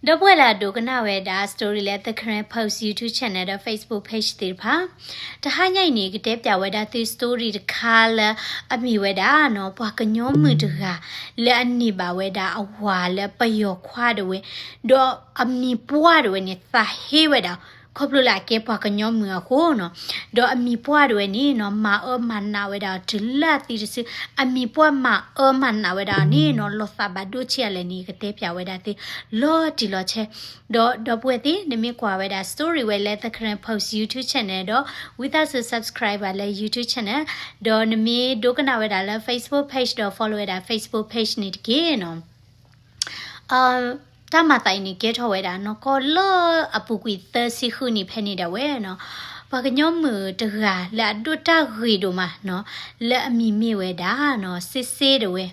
ဒီပုၢ်ဝဲၢ်လၢအဒိကနၣ်ဝဲဒၣ် story လၢ The Karen Post YouTube channel ဒီး Facebook page သ့ၣ်တဖၣ်, တဟါညါအံၤန့ၣ် ကတဲပၠးဝဲဒၣ်သု story တခါလၢအမ့ၢ်ဝဲဒၣ်နီၤ ပှၤကညီမုၣ်တဂၤ လၢအန့ၢ်ဘၣ်ဝဲဒၣ်အဝၤလၢပယီၤခွါဒၣ်ဝဲ, ဒီးအမံၤပှၢ်ဒၣ်ဝဲန့ၣ် သးဟ့ဝဲဒၣ် ခီဖျိလၢအကဲပှၤကညီမုၣ်အဃိနီၤ, ဒီးအမံၤပှၢ်ဒၣ်ဝဲန့ၣ်နီၤ မၤအၢမၤနးဝဲဒၣ်အီၤတုၤလၢအသံတစု, အမံၤပှၢ်မၤအၢမၤနးဝဲဒၣ်အီၤန့ၣ်နီၤ လီၤသးဘၣ်ဒိဆံးအါလဲၣ်န့ၣ် ကတဲပၠးဝဲဒၣ်သု လီၤတံၢ်လီၤဆဲး, ဒီးဒီပုၢ်ဝဲၢ်သ့ၣ် နမ့ၢ်ကွၢ်ဝဲဒၣ် story ဝဲလၢ The Karen Post YouTube channel ဒီး ဝံသးစူၤ subscribe ဘၣ်လၢ YouTube channel, ဒီးနမ့ၢ်ဒိကနၣ်ဝဲဒၣ်လၢ Facebook page ဒီး follow ဝဲဒၣ် Facebook page န့ၣ်တက့ၢ်နီၤ. တၢ်မၤသးအံၤန့ၣ် ကဲထီၣ်ဝဲဒၣ်နီၢ်ကီၢ်လၢအပူၤကွံာ်သၢဆံဃုနံၣ်ဖဲန့ၣ်ဒၣ်ဝဲနီၤ, ပှၤကညီမုၣ်တဂၤလၢအဒိၣ်တၢ်ဂ့ၤဒိၣ်မးနီၤ, လၢအမံၤမ့ၢ်ဝဲဒၣ်နီၤ စ့စ့ဒၣ်ဝဲ,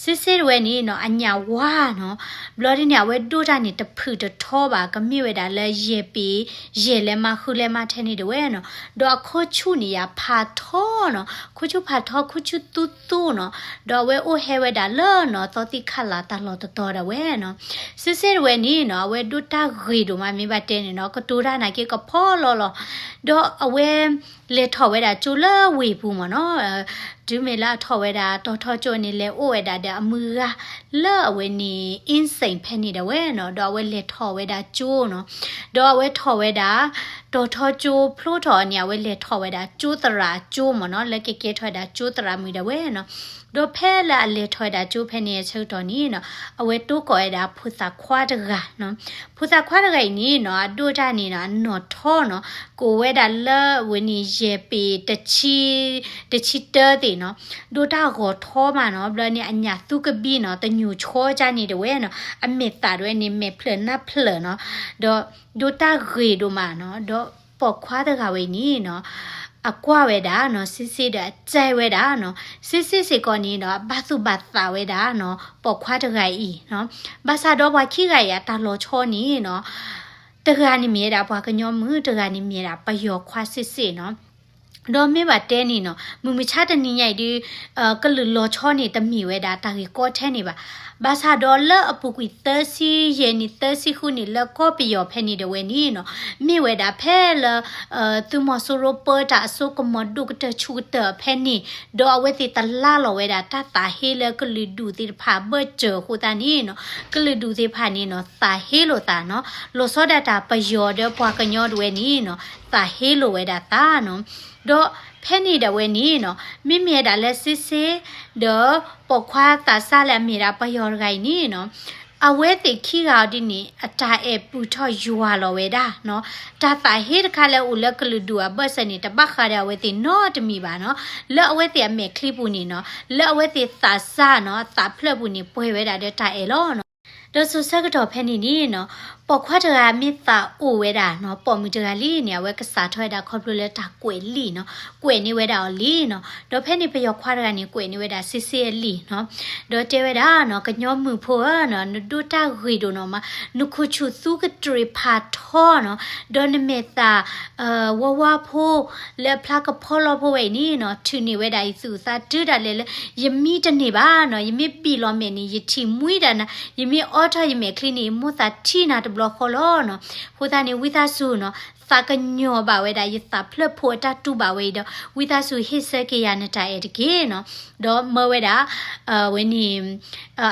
စ့စ့ဒၣ်ဝဲန့ၣ်နီၤ အညၣ်ဝါနီၤ, ဘျီဒ်န့ၣ် အဝဲဒိၣ်တၢ်န့ၣ် တဖုၣ်တထီဘၣ် ကမ့ၢ်ဝဲဒၣ်လၢယဲၢ်ပ့ၤ ယဲၢ်လဲမးဃုလဲမးထဲန့ၣ်ဒၣ်ဝဲနီၤ, ဒီးအခိၣ်ဆူၣ်န့ၣ်ယၤဖးထီနီၤ, ခိၣ်ဆူၣ်ဖးထီ ခိၣ်ဆူၣ်သူသူနီၤ, ဒီးအဝဲအိၣ်ဟဲဝဲဒၣ်လၢနီၤ သီသံၣ်ခးလးတၢ်လီၢ်တတီၤဒၣ်ဝဲနီၤ, စ့စ့ဒၣ်ဝဲန့ၣ်နီၤ အဝဲဒိၣ်တၢ်ဂ့ၤဒိၣ်မး မ့ၢ်ဘၣ်တဲန့ၣ်နီၤ ကတိၤတၢ်နာ်က့ကဖီလီၤလီၤ, ဒီးအဝဲ လဲၤထီၣ်ဝဲဒၣ်ကၠိလၢဝ့ၢ်ပူၤမ့ၢ်နီၤ, တုၤမ့ၢ်လၢအထီၣ်ဝဲဒၣ်တီၤထီကၠိန့ၣ် လဲၤအိၣ်ဝဲဒၣ်ဒီးအမုၢ်ဂၤ လၢအဝဲန့ၣ် အင်းစိန် ဖဲန့ၣ်ဒၣ်ဝဲနီၤ, ဒီးအဝဲလဲၤထီၣ်ဝဲဒၣ်ကၠိနီၤ, ဒီးအဝဲထီၣ်ဝဲဒၣ် တီၤထီကၠိဖျိထီၣ်န့ၣ် အဝဲလဲၤထီၣ်ဝဲဒၣ်ကၠိသရၣ်ကၠိမ့ၢ်နီၤ, လၢကကဲထီၣ်ဝဲဒၣ်ကၠိသရၣ်မုၣ်ဒၣ်ဝဲနီၤ, ဒီးဖဲလၢအလဲၤထီၣ်ဝဲဒၣ်ကၠိဖဲန့ၣ်အဆၢကတီၢ်န့ၣ်နီၤ, အဝဲတိကိးဝဲဒၣ်ဖိသၣ်ခွါတဂၤနီၤ, ဖိသၣ်ခွါတဂၤအံၤန့ၣ်နီၤ အဒိၣ်တၢ်န့ၣ်နီၤ အနီၢ်ထီနီၤ, ကိးဝဲဒၣ်လၢဝဲန့ၣ် ယဲၢ်ပ့ၤ တဆံတၢသ့ၣ်နီၤ, ဒိၣ်တၢ်ဂီၤထီမးနီၤ, ဘျီန့ၣ်အညၣ်သူကဘံနီၤ တညိၣ်ဆီကၢ်န့ၣ်ဒၣ်ဝဲနီၤ, အမဲာ်သးဒၣ်ဝဲန့ၣ် မဲာ်ဖျၢၣ်နၢ်ဖျၢၣ်နီၤ, ဒီးဒိၣ်တၢ်ဂ့ၤဒိၣ်မးနီၤ, ဒီးပိာ်ခွါတဂၤဝဲအံၤန့ၣ်နီၤ အကွၢ်ဝဲဒၣ်နီၤ စ့စ့ဒီးအစဲးဝဲဒၣ်နီၤ, စ့စ့စ့ၢ်ကီးန့ၣ်နီၤ အဘၣ်သူၣ်ဘၣ်သးဝဲဒၣ်နီၤ ပိာ်ခွါတဂၤအံၤနီၤ, ဘၣ်ဆၣ်ဒီးပှၤခံဂၤအံၤအတၢ်လီၤဆီန့ၣ်နီၤ တဂၤန့ၣ်မ့ၢ်ဝဲဒၣ်ပှၤကညီမုၣ် တဂၤန့ၣ်မ့ၢ်ဝဲဒၣ်ပယီၤခွါစ့စ့နီၤ, ဒီးမ့ၢ်ဘၣ်တဲန့ၣ်နီၤ မုၢ်မဆါတနံၤညါအံၤဒုး ကလုာ်လီၤဆီန့ၣ် တမ့ၢ်ဝဲဒၣ်တၢ်ဂ့ၢ်ကီထဲန့ၣ်ဘၣ်. ဘၣ်ဆၣ်ဒီးလၢအပူၤကွံာ်သၢဆံယဲၢ်နံၣ် သၢဆံဃုနံၣ် လၢကီၢ်ပယီၤဖဲန့ၣ်ဒၣ်ဝဲန့ၣ်နီၤ, မ့ၢ်ဝဲဒၣ်ဖဲလၢ သုးမီၤစိရိၤပၢတၢ်အစိကမီၤဒိၣ်ကတၢၢ်ဆူၣ်ကတၢၢ်ဖဲန့ၣ်, ဒီးအဝဲသ့ၣ်တလါလီၤဝဲဒၣ်တၢ်သးဟ့လၢကလုာ်ဒူၣ်သ့ၣ်တဖၣ်အဘၢၣ်စၢၤအဃိသတးန့ၣ်နီၤ, ကလုာ်ဒူၣ်သ့ၣ်တဖၣ်န့ၣ်နီၤ သးဟ့လိာ်သးနီၤ, လီၤဆီဒၣ်တၢ်ပယီၤဒီးပှၤကညီဒၣ်ဝဲန့ၣ်နီၤ သးဟ့လိာ်ဝဲဒၣ်သးနီၤ. ဒီးဖဲန့ၣ်ဒၣ်ဝဲန့ၣ်နီၤ မ့မ့ၢ်ဝဲဒၣ်လၢစ့စ့ ဒီးပိာ်ခွါသးစၢ်လၢအမ့ၢ်ဒၣ်ပယီၤတဂၤအံၤန့ၣ်နီၤ, အဝဲသ့ၣ်ခံဂၤအီၤဒ်န့ၣ် အတၢ်အဲၣ်ပုၢ်ထီၣ်ယွၤလီၤဝဲဒၣ်နီၤ, တၢ်သးဟ့တခါလၢအိၣ်လၢကလုာ်ဒူၣ်အဘၢၣ်စၢၤန့ၣ် တဘၣ်ဃးဒီးအဝဲသ့ၣ်နီတမံၤဘၣ်နီၤ, လၢအဝဲသ့ၣ်အမဲာ်ချံပူၤန့ၣ်နီၤ, လၢအဝဲသ့ၣ်သးစၢ်နီၤ အသးဖျၢၣ်ပူၤန့ၣ် ပှဲၤဝဲဒၣ်ဒီးတၢ်အဲၣ်လီၤနီၤ. ဒီးစိၤဆၢကတီၢ်ဖဲန့ၣ်န့ၣ်နီၤ, ပိာ်ခွါတဂၤမ့ၢ်သးအိၣ်ဝဲဒၣ်နီၤ ပိာ်မုၣ်တဂၤလံန့ၣ် အဝဲကစးထီၣ်ဝဲဒၣ်ခီဖျိလၢတၢ်ကွဲးလံာ်နီၤ, ကွဲးန့ၢ်ဝဲဒၣ်အီၤလံနီၤ. ဒီးဖဲန့ၣ်ပယီၤခွါတဂၤန့ၣ် ကွဲးန့ၢ်ဝဲဒၣ်စ့စ့အလံာ်နီၤ, ဒီးတဲဝဲဒၣ်နီၤ ကညီမုၣ်ဖိဧၢနီၤ နဒိၣ်တၢ်ဂ့ၤဒိၣ်နီၤမး, နခိၣ်ဆူၣ်သူကတြ့ၣ်ဖးထီနီၤ, ဒီးနမဲာ်သၣ် ဝါဝါဖိ လၢအဖျါကဖီလီဖိဝဲအံၤန့ၣ်နီၤ ထုးန့ၢ်ဝဲဒၣ်ယသူၣ်သးတုၤဒၣ်လဲာ်လၢ ယမံတန့ၢ်ဘၣ်နီၤ, ယမ့ၢ်ဘံၣ်လီၤမဲာ်န့ၣ် ယထံၣ်မှံဒၣ်နၤ, ယမ့ၢ်အီထီၣ်ယမဲာ်ချံန့ၣ် ယမိၢ်သးထံၣ်နၤတဘျီဃီလီၤနီၤ. အဃိသတးန့ၣ် ဝံသးစူၤနီၤ သးကညီၤဘၣ်ဝဲဒၣ် ယသးဖျၢၣ်ဖိအတၢ်တူၢ်ဘၣ်ဝဲအံၤဒီး ဝံသးစူၤဟ့ၣ်ဆၢက့ၤယၤနတၢ်အဲၣ်တက့ၢ်နီၤ. ဒီးမၢဝဲဒၣ် ဝဲန့ၣ်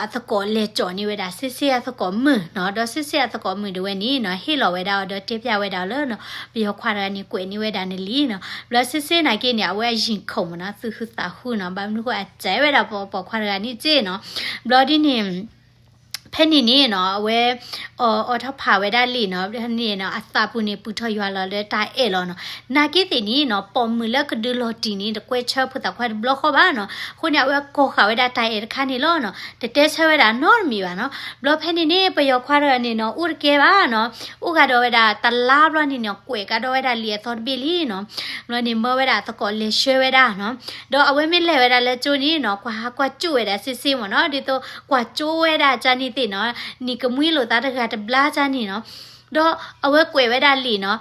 အသကိးလဲၤကၠီၣ်န့ၢ်ဝဲဒၣ် စ့စ့အသကိးမုၣ်နီၤ, ဒီးစ့စ့အသကိးမုၣ်ဒၣ်ဝဲန့ၣ်နီၤ ဟ့ၣ်လီၤဝဲဒၣ်အီၤဒီးတဲပၠးဝဲဒၣ်အီၤလၢနီၤ ပယီၤခွါတဂၤန့ၣ် ကွဲးန့ၢ်ဝဲဒၣ်နလံနီၤ. ဘျီစ့စ့နာ်က့န့ၣ် အဝဲအယံၤခိၣ်မ့ၢ်နီၤ သူၣ်ဟုသးဟုနီၤ, ဘၣ်မနုၤဃိ အစဲးဝဲဒၣ်ပိာ်ခွါတဂၤန့ၣ်စ့နီၤ. ဘျီဒ်န့ၣ် ဖဲန့ၣ်န့ၣ်နီၤ အဝဲ အီၣ်ထီၣ်ဖးဝဲဒၣ်လံာ်နီၤ, ဖဲန့ၣ်နီၤ အသးပူၤန့ၣ် ပုၢ်ထီၣ်ယွၤလီၤလၢတၢ်အဲၣ်လီၤနီၤ. နာ်က့သ့ၣ်န့ၣ်နီၤ ပိာ်မုၣ်လၢကဒုးလီၤတံၢ်န့ၣ် တကွဲးဆၢဖိသၣ်ခွါတဘျီဃီဘၣ်နီၤ. အဃိန့ၣ် အဝဲကိးဃာ်ဝဲဒၣ်တၢ်အဲၣ်တခါန့ၣ်လီၤနီၤ, တတဲဆၢဝဲဒၣ်နီတမံၤဘၣ်နီၤ. ဘျီဖဲန့ၣ်န့ၣ် ပယီၤခွါတဂၤန့ၣ်နီၤ အိၣ်တကဲဘၣ်နီၤ, အိၣ်ကဒီးဝဲဒၣ်တလါဘျီန့ၣ်နီၤ ကွဲးကဒီးဝဲဒၣ်လံာ်အသီတဘ့ၣ်လံနီၤ. ဘျီန့ၣ် မၢဝဲဒၣ်အသကိးလဲၤဆှၢဝဲဒၣ်နီၤ. ဒီးအဝဲမ့ၢ်လဲၤဝဲဒၣ်လၢကၠိန့ၣ်နီၤ ကွၢ်ဟးကွၢ်ကၠိဝဲဒၣ်စ့စ့မ့ၢ်နီၤ, ဒ်သိးကွၢ်ကၠိဝဲဒၣ်ကန့ၣ်သ့ၣ်နီၤ, နံၤကမှံလိာ်သးတဂၤတဘျါကန့ၣ်နီၤ. ဒီးအဝဲကွဲးဝဲဒၣ်လံာ်နီၤ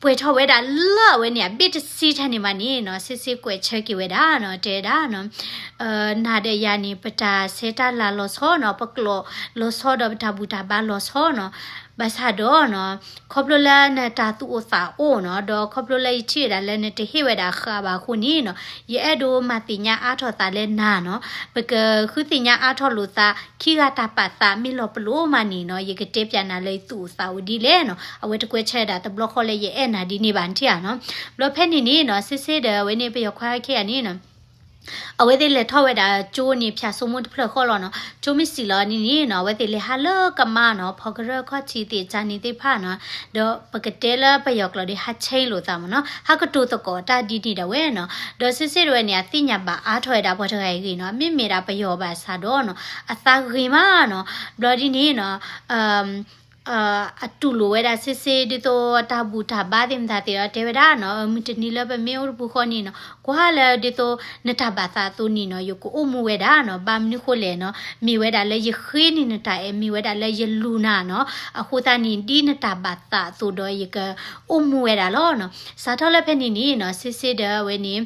ပှဲၤထီၣ်ဝဲဒၣ်လၢအဝဲန့ၣ် အဘ့ၣ်တဆံတၢ်န့ၣ်မးန့ၣ်နီၤ, စ့စ့ကွဲးဆၢက့ၤဝဲဒၣ်နီၤ, တဲဒၣ်နီၤ, နၤဒီးယၤန့ၣ် ပတၢ်ဆဲးတၢ်လၤလီၤဆီနီၤ, ပကျိာ်လီၤဆီဒီးပတၢ်ဘူၣ်တၢ်ဘါလီၤဆီနီၤ, ဘၣ်ဆၣ်ဒီးနီၤ, ခီဖျိလၢနတၢ်သူၣ်အိၣ်သးအိၣ်နီၤ, ဒီးခီဖျိလၢယထံၣ်ဝဲဒၣ်လၢနတဟ့ၣ်ဝဲဒၣ်ဃာ်ဘၣ်အဃိန့ၣ်နီၤ, ယအဲၣ်ဒိးမၤသ့ၣ်ညါအါထီၣ်သးလၢနၤနီၤ, ပကဃုသ့ၣ်ညါအါထီၣ်လိာ်သး ခံဂၤတၢ်ပာ်သးမ့ၢ်လီၤပလိာ်မးန့ၣ်နီၤ, ယကတဲပၠးနၤလၢယသူၣ်အိၣ်သးအိၣ်ဒ်လဲၣ်နီၤ, အဝဲတကွဲးဆၢဒၣ်တဘျီဃီလၢယအဲၣ်နၤဒ်န့ၣ်ဘၣ် နထံၣ်ဧါနီၤ, ဘျီဖဲန့ၣ်န့ၣ်နီၤ, စ့စ့ဒီးအဝဲန့ၣ် ပယီၤခွါခဲအံၤန့ၣ်နီၤ အဝဲသ့ၣ်လဲၤထီၣ်ဝဲဒၣ်ကၠိန့ၣ် ဖၠၣ်စိမိၣ်တဖျၢၣ်ဃီလီၤနီၤ, ကၠိမ့ၢ်စံၣ်လီၤန့ၣ်န့ၣ်နီၤ, အဝဲသ့ၣ်လဲၤဟးလၢကမါနီၤ, ဖီကရၢခီၣ်ထံးသ့ၣ် ကၠၣ်နံၤသ့ၣ်တဖၣ်နီၤ, ဒီးပကတဲလၢပယီၤကျိာ်ဒီး ဟးဆ့လိာ်သးမးနီၤ, ဟးကတိၤသကိးတၢ်ဒ်န့ၣ်ဒၣ်ဝဲနီၤ, ဒီးစ့စ့ဒၣ်ဝဲန့ၣ် အသ့ၣ်ညါဘၣ်အါထီၣ်ဝဲဒၣ်ပှၤတဂၤအံၤဂ့ၤနီၤ, မ့မ့ၢ်ဒၣ်ပယီၤဘၣ်ဆၣ်ဒီးနီၤ, အသးဂ့ၤမးနီၤ, ဘျီဒ်န့ၣ်နီၤ အတူၢ်လိာ်ဝဲဒၣ်စ့စ့ဒ်သိးတၢ်ဘူၣ်တၢ်ဘါသ့ၣ်မတၤသ့ၣ်ဒီးတဲဝဲဒၣ်နီၤ, မုၢ်တနံၤလၢပမ့ၢ်အိၣ်တပူၤဃီန့ၣ်နီၤ, ကွၢ်လၢဒ်သိးနတၢ်ဘၣ်သးအသိးန့ၣ်နီၤ, ယကအိၣ်မူဝဲဒၣ်နီၤ, ဘၣ်မနုၤဃိလဲၣ်နီၤ, မ့ၢ်ဝဲဒၣ်လၢယဃ့န့ၢ်နတၢ်အဲၣ်, မ့ၢ်ဝဲဒၣ်လၢယလူၤနၤနီၤ, အဃိသတးန့ၣ် ဒ်နတၢ်ဘၣ်သးအသိးဒီးယကအိၣ်မူဝဲဒၣ်လီၤနီၤ, စးထီၣ်လၢဖဲန့ၣ်န့ၣ်နီၤ, စ့စ့ဒီးအဝဲန့ၣ်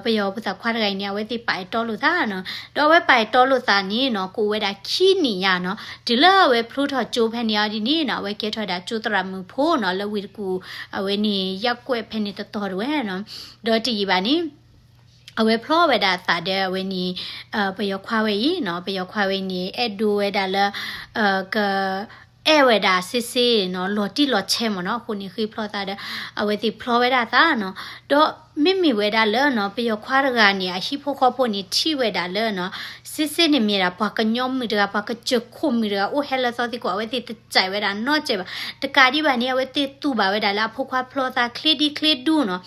ပယီၤဖိသၣ်ခွါတဂၤအံၤန့ၣ် အဝဲသ့ၣ်ပာ်အဲၣ်တီလိာ်သးနီၤ, ဒီးအဝဲပာ်အဲၣ်တီလိာ်သးန့ၣ်နီၤ, ကအိၣ်ဝဲဒၣ်ခံနံၣ်ညါနီၤ, တုၤလၢအဝဲဖျိထီၣ်ကၠိဖဲန့ၣ်အီၤဒ်န့ၣ်နီၤ, အဝဲကဲထီၣ်ဝဲဒၣ်ကၠိသရၣ်မုၣ်ဖိနီၤ, လၢဝ့ၢ်တကူၣ် အဝဲန့ၣ် ရပ်ကွက် ဖဲန့ၣ်တတီၤတဝဲနီၤ, ဒီးတယံာ်ဘၣ်န့ၣ် အဝဲဖျီဝဲဒၣ်အသးဒီးအဝဲန့ၣ် ပယီၤခွါဝဲအံၤနီၤ, ပယီၤခွါဝဲအံၤန့ၣ် အဲၣ်ဒိးဝဲဒၣ်လၢ က အဲၣ်ဝဲဒၣ်စ့စ့နီၤ, လီၤတံၢ်လီၤဆဲးမးနီၤ, အဃိန့ၣ် ဃ့ဖျီသးဒီး အဝဲသ့ၣ်ဖျီဝဲဒၣ်အသးနီၤ, ဒီးမ့မ့ၢ်ဝဲဒၣ်လၢနီၤ, ပယီၤခွါတဂၤန့ၣ် အဟံၣ်ဖိဃီဖိန့ၣ် ထံၣ်ဝဲဒၣ်လၢနီၤ, စ့စ့န့ၣ်မ့ၢ်ဒၣ်ပှၤကညီမုၣ်တဂၤ, ပှၤကစၢၢ်ခိၣ်မုၣ်တဂၤ, အိၣ်ဟဲလၢသီသံၣ်ကိး, အဝဲသ့ၣ်တစဲးဝဲဒၣ်နီတစဲးဘၣ်, တကးဒံးဘၣ်န့ၣ် အဝဲသ့ၣ်သူၣ်ဘၣ်ဝဲဒၣ်လၢအဖိခွါဖျီသးချ့ဒံချ့ဒူနီၤ,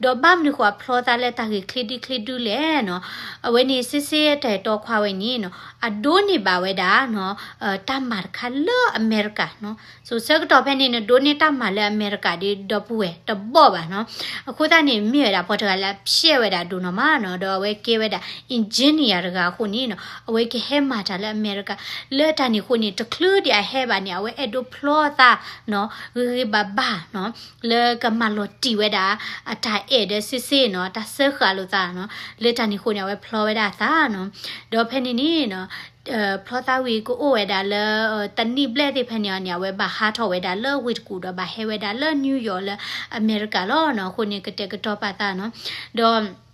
ဒီးဘၣ်မနုၤဃိအဖျီသးလၢတၢ်ဂ့ၢ်ချ့ဒံချ့ဒူလဲၣ်နီၤ, အဝဲန့ၣ် စ့စ့တၢ်အဲၣ်တီခွါဝဲန့ၣ်နီၤ, အဒိးန့ၢ်ဘၣ်ဝဲဒၣ်နီၤ, တၢ်မၤတခါလၢအမဲရကၤနီၤ, စိၤဆၢကတီၢ်ဖဲန့ၣ် နဒိးန့ၢ်တၢ်မၤလၢအမဲရကၤဒီး ဒီပုၢ်ဝဲၢ်တဘီၣ်ဘၣ်နီၤ, အဃိသတးန့ၣ် မ့ၢ်ဝဲဒၣ်ပှၤတဂၤလၢအဖျဲၣ်ဝဲဒၣ်ဒိၣ်နီၢ်မးနီၤ, ဒီးအဝဲကဲဝဲဒၣ် engineer တဂၤအဃိန့ၣ်နီၤ, အဝဲကဟဲမၤတၢ်လၢအမဲရကၤ, လၢတၢ်န့ၣ်အဃိန့ၣ် တချုးဒံးအဟဲဘၣ်န့ၣ် အဝဲအဲၣ်ဒိးဖျီသးနီၤ, ဂ့ၤဂ့ၤဘၣ်ဘၣ်နီၤ, လၢကမၤလီၤတံၢ်ဝဲဒၣ် အတၢ်အဲၣ်ဒီးစ့စ့နီၤ, တၢ်စၢဃာ်လိာ်သးနီၤ, လၢတၢ်န့ၣ်အဃိန့ၣ် အဝဲဖျီဝဲဒၣ်အသးနီၤ, ဒီးဖဲန့ၣ်န့ၣ်နီၤ ဖျီသးဝံၤကအိၣ်ဝဲဒၣ်လၢ တနံၣ်ဘျဲၣ်သ့ၣ်ဖဲန့ၣ်အီၤန့ၣ် အဝဲဘၣ်ဟးထီၣ်ဝဲဒၣ်လၢဝ့ၢ်တကူၣ်ဒီးဘၣ်ဟဲဝဲဒၣ်လၢ New York လၢအမဲရကၤလီၤနီၤ, အဃိန့ၣ် ကတဲာ်ကတီၤပာ်သးနီၤ, ဒီး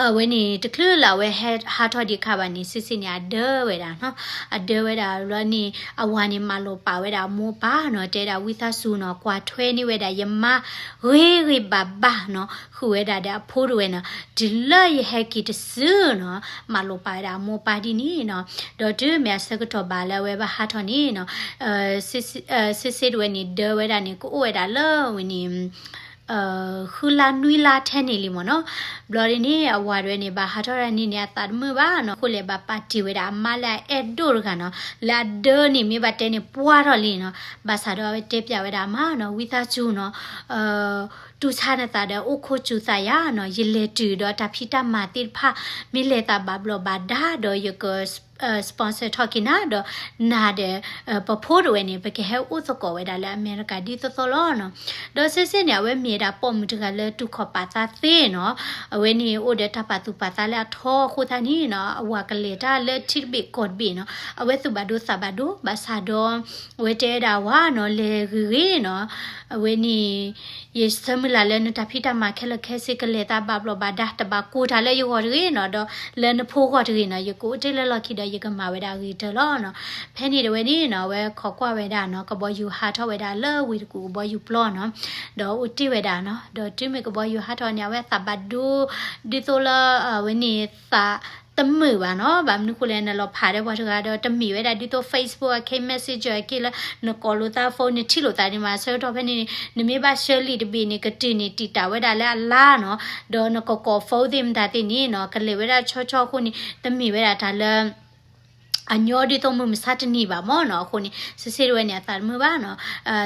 အဝဲန့ၣ် တချုးလၢအဝဲဟဲဟးထီၣ်ဒံးအခါဘၣ်န့ၣ် စ့စ့န့ၣ် အဒၢဝဲဒၣ်နီၤ, အဒၢဝဲဒၣ်လီၤန့ၣ် အဝၤန့ၣ် မၤလိာ်ပာ်ဝဲဒၣ်အမိၢ်အပၢ်နီၤ, တဲဒၣ်ဝံသးစူၤနီၤ, ကွၢ်ထွဲန့ၢ်ဝဲဒၣ်ယမါ ဂ့ၤဂ့ၤဘၣ်ဘၣ်နီၤ, ဃုာ်ဝဲဒၣ်ဒီးအဖိတဝဲနီၤ, တုၤလၢယဟဲက့ၤတစုနီၤ, မၤလိာ်ပာ်ဝဲဒၣ်အမိၢ်အပၢ်ဒ်န့ၣ်နီၤ, ဒီးတုၤမ့ၢ်အဆၢကတီၢ်ဘၣ်လၢအဝဲဘၣ်ဟးထီၣ်န့ၣ်နီၤ, စ့စ့တဝဲန့ၣ် ဒၢဝဲဒၣ်န့ၣ် ကအိၣ်ဝဲဒၣ်လၢဝဲန့ၣ် ဃုလါနွံလါထဲန့ၣ်လံမ့ၢ်နီၤ, ဘျီဒ်န့ၣ် အဝၤတဝဲန့ၣ် ဘၣ်ဟးထီၣ်ဒၣ်န့ၣ်န့ၣ် အသးတမုာ်ဘၣ်နီၤ, အဃိလဲၣ် ဘၣ်ပာ်တ့ၢ်ဝဲဒၣ်အမါလၢအအဲၣ်ဒိၣ်တဂၤနီၤ, လၢအဒၢန့ၣ် မ့ၢ်ဘၣ်တဲန့ၣ် ပှၢ်ထီၣ်လံနီၤ, ဘၣ်ဆၣ်ဒီးအဝဲတဲပၠးဝဲဒၣ်အမါနီၤ, ဝံသးစူၤနီၤ, တူၢ်ဆါနသးဒီးအိၣ်ခိးစူၤသးယၤနီၤ, ယလဲၤတုၤဒီးတၢ်ဖံးတၢ်မၤသ့ၣ်တဖၣ် မ့ၢ်လဲၤသးဘၣ်ဘျီးဘၣ်ဒါဒီးယက sponsor ထီၣ်က့ၤနၤဒီး နၤဒီး ပဖိတဝဲန့ၣ် ပကဟဲအိၣ်သကိးဝဲဒၣ်လၢအမဲရကၤဒ်သိးသိးလီၤနီၤ, ဒီးစ့စ့န့ၣ် အဝဲမ့ၢ်ဝဲဒၣ်ပိာ်မုၣ်တဂၤလၢတူၢ်ခီၣ်ပာ်သးသ့နီၤ, အဝဲန့ၣ်အိၣ်ဒီးတၢ်ပာ်သူၣ်ပာ်သးလၢအထီအဃိသတးန့ၣ်နီၤ, အဝၤကလဲၤတၢ်လၢထံတဘ့ၣ်ကီၢ်တဘ့ၣ်နီၤ, အဝဲသူၣ်ဘၣ်ဒိသးဘၣ်ဒိ ဘၣ်ဆၣ်ဒီး အဝဲတဲဝဲဒၣ်အဝၤနီၤ, လဲၤဂ့ၤဂ့ၤနီၤ, အဝဲန့ၣ် ယဆၢမုၢ်လၢ်လၢနတၢ်ဖံးတၢ်မၤခဲလၢာ်ခဲဆ့ ကလဲၤသးဘၣ်ဘျီးဘၣ်ဒါ တဘၣ်ကိၢ်တၢ်လၢယဂီၢ်တဂ့ၤနီၤ, ဒီးလၢနဖိဂီၢ်တဂ့ၤနီၤ, ယကအိၣ်တ့ၢ်လၢလီၢ်ခံဒီး ယကမၤဝဲဒၣ်အဂ့ၤကတၢၢ်လီၤနီၤ, ဖဲန့ၣ်တဝဲန့ၣ်နီၤ, အဝဲခိးကွၢ်ဝဲဒၣ်နီၤ, ကဘီယူၤဟးထီၣ်ဝဲဒၣ်လၢဝ့ၢ်တကူၣ်ကဘီယူၤပျီနီၤ, ဒီးအိၣ်တ့ၢ်ဝဲဒၣ်နီၤ, ဒီးတုၤမ့ၢ်ကဘီယူၤဟးထီၣ်န့ၣ် အဝဲသးဘၣ်ဒိ ဒ်သိးလၢ အဝဲန့ၣ်သး တမုာ်ဘၣ်နီၤ, ဘၣ်မနုၤဃိလဲၣ် နလီၤဖးဒီးပှၤတဂၤဒီး တမ့ၢ်ဝဲဒၣ်ဒ်သိး Facebook အက့ Messenger အက့လၢ နကိးလိာ်သး phone နထံၣ်လိာ်သးန့ၣ်မး, ဆၢကတီၢ်ဖဲန့ၣ်န့ၣ် နမ့ၢ်ဘၣ်ဆှၢလံာ်တဘ့ၣ်န့ၣ် ကတုၤန့ၣ် တံာ်တာ်ဝဲဒၣ်လၢအလါနီၤ, ဒီးနကကိး phone သ့ၣ်မတၤသ့ၣ်န့ၣ်နီၤ, ကလဲၤဝဲဒၣ်ဆီဆီအဃိန့ၣ် တမ့ၢ်ဝဲဒၣ်တၢ်လၢ အညီဒ်သိးမုၢ်မဆါတနံၤဘၣ်မ့ၢ်နီၤ. အဃိန့ၣ် စ့စ့တဝဲန့ၣ် အသးတမုာ်ဘၣ်နီၤ.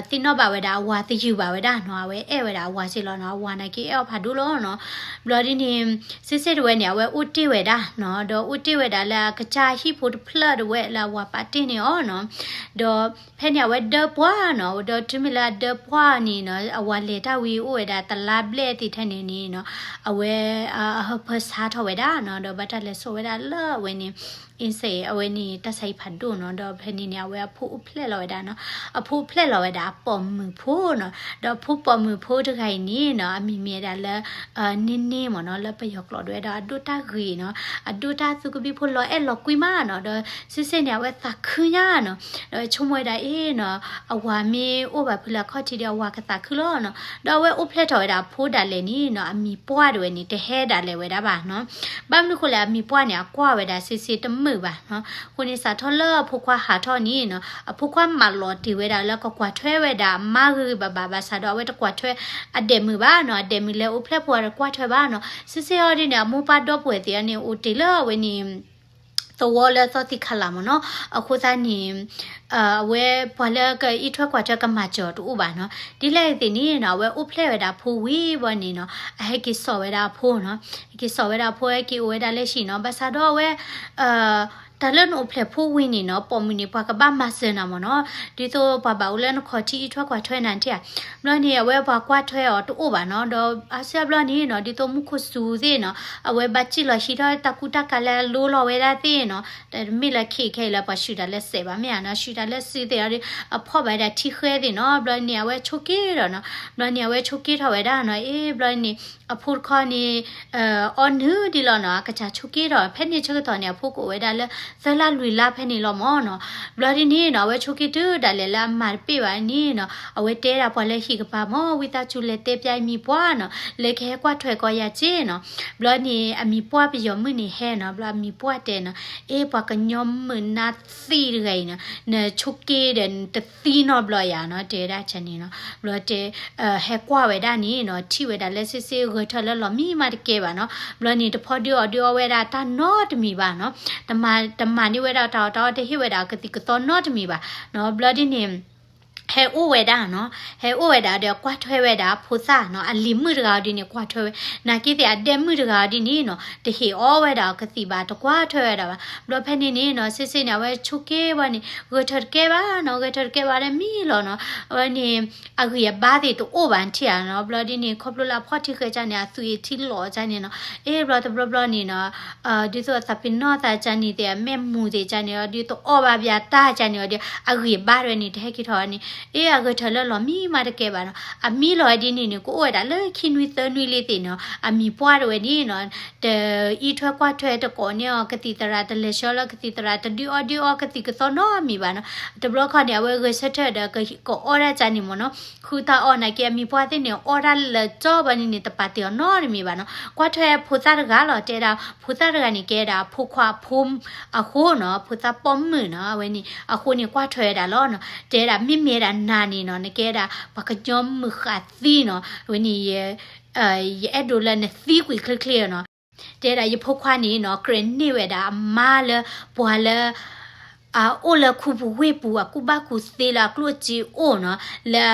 သ့ၣ်နီၣ်ဘၣ်ဝဲဒၣ်အဝၤသယုၢ်ဘၣ်ဝဲဒၣ်နီၤ. အဝဲအဲၣ်ဝဲဒၣ်အဝၤစ့ၢ်လီၤနီၤ. အဝၤနာ်က့အဲၣ်အီၤဖးဒိၣ်လီၤနီၤ. ဘျီဒ်န့ၣ် စ့စ့တဝဲန့ၣ် အဝဲအိၣ်တ့ၢ်ဝဲဒၣ်နီၤ. ဒီးအိၣ်တ့ၢ်ဝဲဒၣ်လၢအကစၢ်ဟံၣ်ဖိတဖျၢၣ်တဝဲလၢအဝၤပာ်တ့ၢ်န့ၢ်အီၤနီၤ. ဒီးဖဲန့ၣ်အဝဲဒၢပှၢ်နီၤ. ဒီးတုၤမ့ၢ်လၢအဒၢပှၢ်န့ၣ်နီၤ အဝၤလဲၤတၢ်ဝံၤအိၣ်ဝဲဒၣ်တလါဘျဲၣ်သ့ၣ်ထဲန့ၣ်န့ၣ်နီၤ အဝဲ အဟၢဖၢဆါထီၣ်ဝဲဒၣ်နီၤ. ဒီးဘၣ်တၢ်လဲၤစိာ်ဝဲဒၣ်လၢအဝဲန့ၣ် အ့စ့ၣ် အဝဲန့ၣ် တၢ်ဆါဟံၣ်ဖးဒိၣ်နီၤ. ဒီးဖဲန့ၣ်န့ၣ် အဝဲအဖိအိၣ်ဖျဲၣ်လီၤဝဲဒၣ်နီၤ. အဖိအိၣ်ဖျဲၣ်လီၤဝဲဒၣ်အပိာ်မုၣ်ဖိနီၤ. ဒီးအဖိပိာ်မုၣ်ဖိတဂၤအံၤန့ၣ်နီၤ အမံၤမ့ၢ်ဝဲဒၣ်လၢ န့ၢ်န့ၢ်မ့ၢ်နီၤ. လၢပယီၤကျိာ်ဒၣ်ဝဲဒီး အဒိၣ်တၢ်ဂ့ၤနီၤ. အဒိၣ်တၢ်သူကဘံၣ်ဖိ လီၤအဲၣ်လီၤကွံမးနီၤ. ဒီးစ့စ့န့ၣ် အဝဲသးခုညါနီၤ. ဒီးဆိကမိၣ်ဝဲဒၣ်အ့နီၤ အဝၤမ့ၢ်အိၣ်ဘၣ်ဖုလၢအခီၣ်ထံးဒီး အဝၤကသးခုလီၤနီၤ. ဒီးအဝဲအိၣ်ဖျဲၣ်ထီၣ်ဝဲဒၣ်အဖိဒၣ်လဲာ်န့ၣ်နီၤ အမံၤပှၢ်တဝဲန့ၣ် တဟဲဒၣ်လဲာ်ဝဲဒၣ်ဘၣ်နီၤ. ဘၣ်မနုၤဃိလဲၣ် အမံၤပှၢ်န့ၣ် အကွၢ်ဝဲဒၣ်စ့စ့တမုာ်ဘၣ်နီၤ. အဃိန့ၣ် စးထီၣ်လၢအဖိခွါဟးထီၣ်န့ၣ်နီၤ အဖိခွါမၤလီၤတ့ၢ်ဝဲဒၣ်လၢကကွၢ်ထွဲဝဲဒၣ်အမါဂ့ၤဂ့ၤဘၣ်ဘၣ် ဘၣ်ဆၣ်ဒီးအဝဲတကွၢ်ထွဲအဒဲးမုၣ်ဘၣ်နီၤ. အဒဲးမုၣ်လဲၤအိၣ်ဖျဲၣ်ဖိအီၤတကွၢ်ထွဲဘၣ်နီၤ. စ့စ့အီၤဒ်န့ၣ် အမိၢ်ပၢ်ဒီပုၢ်ဝဲၢ်သ့ၣ်အီၤန့ၣ် အိၣ်တ့ၢ်လၢအဝဲန့ၣ် သဝီလၢသီသံခလးမ့ၢ်နီၤ. အဃိသတးန့ၣ် အဝဲပှၤလၢကအံးထွဲကွၢ်ထွဲကမၤစၢၤတအိၣ်ဘၣ်နီၤ. ဒ်လဲၣ်ဂ့ၤသ့ၣ်န့ၣ်နီၤ အဝဲအိၣ်ဖျဲၣ်ဝဲဒၣ်အဖိဝံၤဘီန့ၣ်နီၤ အဟဲက့ၤစိာ်ဝဲဒၣ်အဖိနီၤ. ဟဲက့ၤစိာ်ဝဲဒၣ်အဖိ ဟဲက့ၤအိၣ်ဝဲဒၣ်လၢဟံၣ်နီၤ. ဘၣ်ဆၣ်ဒီးအဝဲ တၢ်လၢနအိၣ်ဖျဲၣ်ဖိဝံၤန့ၣ်နီၤ ပိာ်မုၣ်န့ၣ် ပှၤကဘၣ်မၤစၢၤနၤမ့ၢ်နီၤ. ဒ်သိးပှၤဘၣ်အိၣ်လၢနခီၣ်ထံးအံးထွဲကွၢ်ထွဲနၤထံၣ်ဧါ. ဘျီန့ၣ် အဝဲပှၤကွၢ်ထွဲအီၤတအိၣ်ဘၣ်နီၤ. ဒီးအါစုအါဘျီန့ၣ်နီၤ ဒ်သိးမူခိၣ်စူၤသ့ၣ်နီၤ အဝဲဘၣ်စံၣ်လီၤဟံးထီၣ်တၢ်ကူတၢ်ကၤလၢအလိလီၤဝဲဒၣ်သ့ၣ်နီၤ. တမ့ၢ်လၢခဲအံၤခဲအံၤလၢပှၤဆှုၣ်တၢ်လၢစဲးဘၣ်မ့ၢ်ဧါနီၤ. ဆှုၣ်တၢ်လၢစုသ့ၣ်အီၤဒီး အဖီၣ်ဘၣ်ဝဲဒၣ်ထံဃဲသ့ၣ်နီၤ. ဘျီန့ၣ် အဝဲဆိးက့ထီၣ်နီၤ. ဘျီန့ၣ် အဝဲဆိးက့ထီၣ်ဝဲဒၣ်နီၤ. အ့ ဘျီန့ၣ် အဖိတခီန့ၣ် အီနုၢ်ဒံးလီၤနီၤ အကစၢ်ဆိးက့ထီၣ် ဖဲန့ၣ်ဆၢကတီၢ်န့ၣ် အဖိကအိၣ်ဝဲဒၣ်လၢ သၢလါလွံၢ်လါဖဲန့ၣ်လီၤမ့ၢ်နီၤ. ဘျီဒ်န့ၣ်နီၤ အဝဲဆိးက့တုၤဒၣ်လဲာ်လၢအမၤတပ့ၢ်ဘၣ်န့ၣ်နီၤ အဝဲတဲဒၣ်ပှၤလၢဟံၣ်ကပၤမ့ၢ် ဝံသးစူၤလဲၤတဲပျဲအမံၤပှၢ်နီၤ လဲၤကဟဲကွၢ်ထွဲကီယၤက့နီၤ. ဘျီန့ၣ် အမံၤပှၢ်ပယီၤမုၣ်န့ၣ်ဟဲနီၤ ဘျီအမံၤပှၢ်တဲနီၤ အ့ ပှၤကညီမုၣ်နါသံတဂၤအံၤနီၤ နဆိးက့ဒီးနတသံနီတဘျီယၤနီၤ တဲဝဲဒၣ်န့ၣ်နီၤ. ဘျီတဲ ဟဲကွၢ်ဝဲဒၣ်န့ၣ်နီၤ ထံၣ်ဝဲဒၣ်လၢစ့စ့ဂဲၤထၢၣ်လၢလီၤမံမးတကဲဘၣ်နီၤ. ဘျီန့ၣ် တဖီဒုးအီၣ်ဒုးအီဝဲဒၣ်တၢ်နီတမံၤဘၣ်နီၤ. တမၤန့ၢ်ဝဲဒၣ်တၢ်အီၣ်တၢ်အီ တဟ့ၣ်ဝဲဒၣ်ကသံၣ်ကသီနီတမံၤဘၣ်နီၤ. ဘျီဒ်န့ၣ် ဟဲအိၣ်ဝဲဒၣ်နီၤ ဟဲအိၣ်ဝဲဒၣ်ဒီးကွၢ်ထွဲဝဲဒၣ်ဖိသၣ်နီၤ အလံၤမုၣ်တဂၤအီၤဒ်န့ၣ် ကွၢ်ထွဲဝဲ နာ်က့သ့ၣ်အဒဲမုၣ်တဂၤအီၤဒ်န့ၣ်နီၤ တဟ့ၣ်အီဝဲဒၣ်အီၤကသံၣ်ဘၣ် တကွၢ်ထွဲဝဲဒၣ်ဘၣ်. ဘျီဖဲန့ၣ်န့ၣ်နီၤ စ့စ့န့ၣ် အဝဲဆိးက့ဝဲန့ၣ် ဂဲၤထၢၣ်တကဲဘၣ်နီၤ ဂဲၤထၢၣ်တကဲဘၣ်ဒီးမံလီၤနီၤ. အဝဲန့ၣ် အဂံၢ်အဘါသ့ၣ်တအိၣ်ဘၣ်ထံၣ်ဧါနီၤ. ဘျီဒ်န့ၣ် ခီဖျိလၢအဖီၣ်ထံဃဲကၢန့ၣ် အသွံၣ်အထံလီၤကၢန့ၣ်နီၤ အ့ ဘျီတဘျီဘျီန့ၣ်နီၤ ဒ်သိးအသးပ့ၤနီၣ်သးကၢန့ၣ်သ့ၣ် အမဲာ်မူၤသ့ၣ်ကၢန့ၣ်အီၤ ဒ်သိးအီၣ်ဘၣ်ဘၣ်တၢ်ကၢန့ၣ်အီၤဒီး အဂံၢ်အဘါတဝဲန့ၣ် တဟဲက့ၤထီၣ်န့ၣ် အ့ အဂဲၤထၢၣ်လၢလီၤမံမးတကဲဘၣ်နီၤ. အမံလီၤဒ်န့ၣ်န့ၣ် ကအိၣ်ဝဲဒၣ်လၢခံနွံသၢနွံလံသ့ၣ်နီၤ အမံၤပှၢ်တဝဲန့ၣ်နီၤ တအံးထွဲကွၢ်ထွဲတကိးန့ၢ်အီၤကသံၣ်သရၣ် တလဲၤဆှၢလၢကသံၣ်သရၣ် တဒုးအီၣ်ဒုးအီကသံၣ်ကသီနီတမံၤဘၣ်နီၤ. တဘျီခီန့ၣ် အဝဲဂဲၤဆၢထၢၣ်ဒီး ကအီၣ်ဒၣ်ကၢန့ၣ်မ့ၢ်နီၤ ဃုတၢ်အီၣ်နာ်က့ အမံၤပှၢ်သ့ၣ်န့ၣ် အီၣ်ဒၣ်လၢာ်ကၠီဘၣ်န့ၣ်န့ၣ် တပာ်တ့ၢ်အီၤနီတမံၤဘၣ်နီၤ. ကွၢ်ထွဲဖိသၣ်တဂၤလီၤ တဲဒၣ် ဖိသၣ်တဂၤန့ၣ် ကဲဒၣ်ဖိခွါဖိအဃိနီၤ ဖိသၣ်ပိာ်မုၣ်နီၤ အဝဲန့ၣ် အဃိန့ၣ် ကွၢ်ထွဲဝဲဒၣ်လီၤနီၤ. တဲဒၣ် မ့မ့ၢ်ဒၣ်နၤန့ၣ်နီၤ နကဲဒၣ်ပှၤကညီမုၣ်ဃာ်သံနီၤ အဝဲန့ၣ် ယအဲၣ်ဒိးလၢနသံကွံာ်ချ့ချ့နီၤ. တဲဒၣ် ယဖိခွါန့ၣ်နီၤ ကြၢးန့ၢ်ဝဲဒၣ်အမါလၢ ပှၤလၢ အအိၣ်လၢခူပူၤဝ့ၢ်ပူၤ အကူၣ်ဘၣ်ကူၣ်သ့လၢအကျိၣ်စ့အိၣ်နီၤ လၢ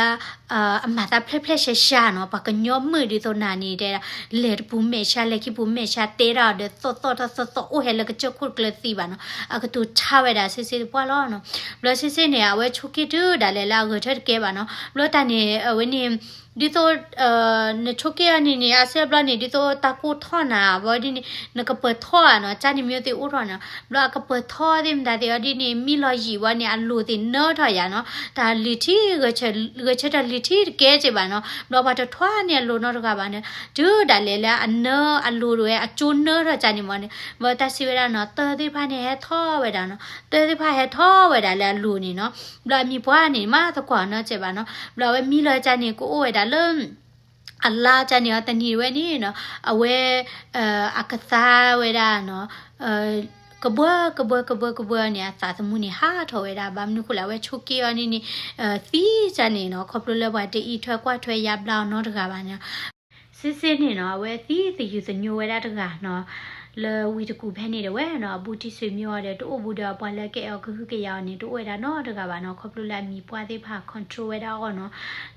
အမၤသးဖျဲၣ်ဖျဲၣ်ရှဲရှဲနီၤ ပှၤကညီမုၣ်ဒ်သိးနၤန့ၣ် တဲဒၣ် လဲၤတပူၤမဲာ်ဆါ လဲၤခံပူၤမဲာ်ဆါ တဲဒၣ်ဒီး သီၣ်သီၣ်ထီၣ်သီၣ်သီၣ် အိၣ်ဟဲလၢကစၢၢ်ခိၣ်တကျၢၤသံဘၣ်နီၤ အကတိၤထါဝဲဒၣ် စ့စ့တပှၢ်လီၤနီၤ. ဘျီစ့စ့န့ၣ် အဝဲဆိးက့တုၤဒၣ်လဲာ်လၢအဂဲၤထၢၣ်တကဲဘၣ်နီၤ. ဘျီတၢ်န့ၣ် အဝဲန့ၣ် ဒ်သိး နဆိးက့အီၤန့ၣ်န့ၣ် အါစုအါဘျီန့ၣ် ဒ်သိးတၢ်ကိၢ်ထီၣ်နၤ ဘျီဒ်န့ၣ် နကပၢၤထီၣ်ဧါနီၤ ကၢန့ၣ်မ့ၢ်သ့ၣ်အိၣ်ထီၣ်နီၤ. ဘျီအကပၢၤထီၣ်သ့ၣ်မတၤသ့ၣ်အီၤဒ်န့ၣ် မံလီၤယံာ်ဘၣ်န့ၣ် အလိၤသ့ၣ်နၢထီၣ်ယၤနီၤ. တၢ်လုၢ်ထံ ဂဲၤဆၢထၢၣ်လုၢ်ထံတကဲက့ၤဘၣ်နီၤ. ဘျီပှၤတထွါန့ၢ်အလိၤနီတဂၤဘၣ်န့ၣ် တုၤဒၣ်လဲာ်လၢအနၢအလိၤတဝဲ အကၠိနၢထီၣ်ကၢန့ၣ်မ့ၢ်န့ၣ် ဘျီတၢ်စံးဝဲဒၣ်နီၤ တၢသ့ၣ်တဖၣ်န့ၣ်ဟဲထီၣ်ဝဲဒၣ်နီၤ တၢသ့ၣ်တဖၣ်ဟဲထီၣ်ဝဲဒၣ်လၢအလိၤန့ၣ်နီၤ. ဘျီအမံၤပှၢ်န့ၣ် မ့ၢ်သကွၢ်နီတစဲးဘၣ်နီၤ. ဘျီအဝဲမံလီၤကၢန့ၣ် ကအိၣ်ဝဲဒၣ်လၢ အလါကၢန့ၣ်အီၤတနံၤဝဲန့ၣ်နီၤ အဝဲ အကသါဝဲဒၣ်နီၤ ကဘှၢကဘှၢကဘှၢကဘှၢန့ၣ် အသးသမူန့ၣ် ဟးထီၣ်ဝဲဒၣ် ဘၣ်မနုၤဃိလဲၣ် အဝဲဆိးက့အီၤန့ၣ်န့ၣ် သံကၢန့ၣ်နီၤ ခီဖျိလၢပှၤတအံးထွဲကွၢ်ထွဲယါဘျါအီၤနီတဂၤဘၣ်န့ၣ် စ့စ့န့ၣ်နီၤ အဝဲသံသယုၢ်သညိဝဲဒၣ်တဂၤနီၤ. လၢဝံတကူၣ်ဖဲန့ၣ်တဝဲနီၤ အဘူးတံၢ်ဆွေမျိုးအီၤဒီး တအိၣ်ဘူးဒီးပှၤလၢကအဲၣ်အီၤကဟုကယာ်အီၤန့ၣ် တအိၣ်ဝဲဒၣ်နီတဂၤဘၣ်နီၤ ခီဖျိလၢအမံၤပှၢ်သ့ၣ်တဖၣ် control ဝဲဒၣ်အီၤနီၤ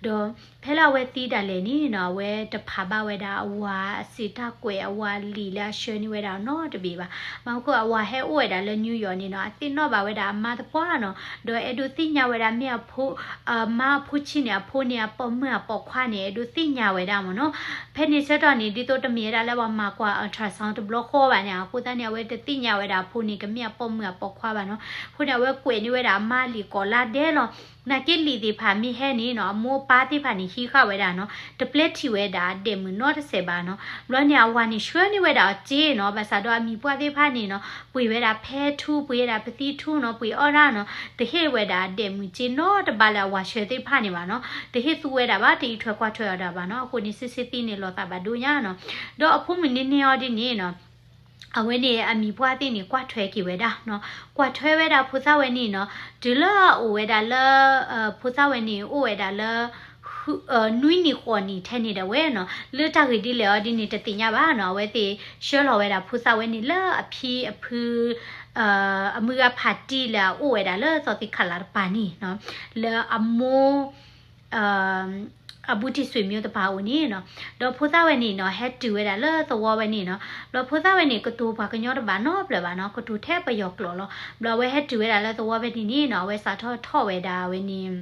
ဒီးဖဲလၢအဝဲသံဒၣ်လဲာ်န့ၣ်နီၤ အဝဲတဖးဘၣ်ဝဲဒၣ်အဝၤအစံးတၢ်ကွဲး အဝၤလံာ်လၢအဆှၢန့ၢ်ဝဲဒၣ်နီတဘ့ၣ်ဘၣ်. ဘၣ်မနုၤအဃိအဝၤဟဲအိၣ်ဝဲဒၣ်လၢ New York န့ၣ်နီၤ အသ့ၣ်နီၣ်ဘၣ်ဝဲဒၣ်အမါသပှၢ်နီၤ ဒီးအဲၣ်ဒိးသ့ၣ်ညါဝဲဒၣ်မ့ၢ်အဖိ အမါအဖိဆံးန့ၣ် အဖိန့ၣ် အပိာ်မုၣ်အပိာ်ခွါန့ၣ် အဲၣ်ဒိးသ့ၣ်ညါဝဲဒၣ်မ့ၢ်နီၤ. ဖဲန့ၣ်ဆၢကတီၢ်န့ၣ် ဒ်သိးတမ့ၢ်ဝဲဒၣ်လၢပှၤမၤကွၢ် ultrasound တဘျီဃီဘၣ်န့ၣ် အဃိသတးန့ၣ် အဝဲတသ့ၣ်ညါဝဲဒၣ်အဖိန့ၣ် ကမ့ၢ်အပိာ်မုၣ်အပိာ်ခွါဘၣ်နီၤ. အဃိန့ၣ် အဝဲကွဲးန့ၢ်ဝဲဒၣ်အမါလံာ်ကိးလါဒဲလီၤ. နာ်က့လံာ်သ့ၣ်တဖၣ်မ့ၢ်ဟဲန့ၣ်နီၤ အမိၢ်အပၢ်သ့ၣ်တဖၣ်န့ၣ် ဟံးဃာ်ဝဲဒၣ်နီၤ တပျဲထံၣ်ဝဲဒၣ်ဒဲးမုၢ်နီတစဲးဘၣ်နီၤ. ဘျီန့ၣ် အဝၤန့ၣ်ဆှၢန့ၢ်ဝဲဒၣ်အီၤစ့နီၤ ဘၣ်ဆၣ်ဒီးအမံၤပှၢ်သ့ၣ်တဖၣ်န့ၣ်နီၤ ပှ့ၤဝဲဒၣ်ဖဲထူ ပှ့ၤဝဲဒၣ်ပသံထူနီၤ ပှ့ၤအီၣ်ဒၣ်နီၤ တဟ့ၣ်ဝဲဒၣ်ဒဲးမုၢ်စ့နီတဘ့ၣ်လၢအဝၤဆှၢသ့ၣ်တဖၣ်န့ၣ်ဘၣ်နီၤ တဟ့ၣ်သူဝဲဒၣ်ဘၣ် တအံးထွဲကွၢ်ထွဲအီၤဒၣ်ဘၣ်နီၤ. အဃိန့ၣ် စ့စ့သံန့ၣ်လီၤသးဘၣ်ဒိညါနီၤ. ဒီးအဖိမုၣ်န့ၣ်န့ၣ်အီၤဒ်န့ၣ်နီၤ အဝဲန့ၣ်အမံၤပှၢ်သ့ၣ်န့ၣ် ကွၢ်ထွဲက့ၤဝဲဒၣ်နီၤ ကွၢ်ထွဲဝဲဒၣ်ဖိသၣ်ဝဲန့ၣ်နီၤ တုၤလၢအအိၣ်ဝဲဒၣ်လၢ ဖိသၣ်ဝဲန့ၣ် အိၣ်ဝဲဒၣ်လၢ နွံနံၣ်ဃိးနံၣ်ထဲန့ၣ်ဒၣ်ဝဲနီၤ လၢတၢ်ဂ့ၢ်ဒ်လဲၣ်အီၤဒ်န့ၣ် တသ့ၣ်ညါဘၣ်နီၤ. အဝဲသ့ၣ်ဆှၢလီၤဝဲဒၣ်ဖိသၣ်ဝဲန့ၣ်လၢအဖံအဖု အမုၢ်ဂၤဖးတံၢ်လၢအအိၣ်ဝဲဒၣ်လၢသီသံခလးတပၤန့ၣ်နီၤ လၢအမိၢ် အဘူးတံၢ်ဆွေမျိုးတပၤအိၣ်န့ၣ်နီၤ. ဒီးဖိသၣ်ဝဲန့ၣ်နီၤ ဟဲတုၤဝဲဒၣ်လၢသဝီဝဲန့ၣ်နီၤ. ဘျီဖိသၣ်ဝဲန့ၣ် ကတိၤပှၤကညီတဘၣ်နီတဖျၢၣ်ဘၣ်နီၤ ကတိၤထဲပယီၤကျိာ်လီၤ. ဘျီအဝဲဟဲတုၤဝဲဒၣ်လၢသဝီဝဲန့ၣ်န့ၣ်နီၤ အဝဲစးထီၣ်ထီၣ်ဝဲဒၣ်ဝဲန့ၣ်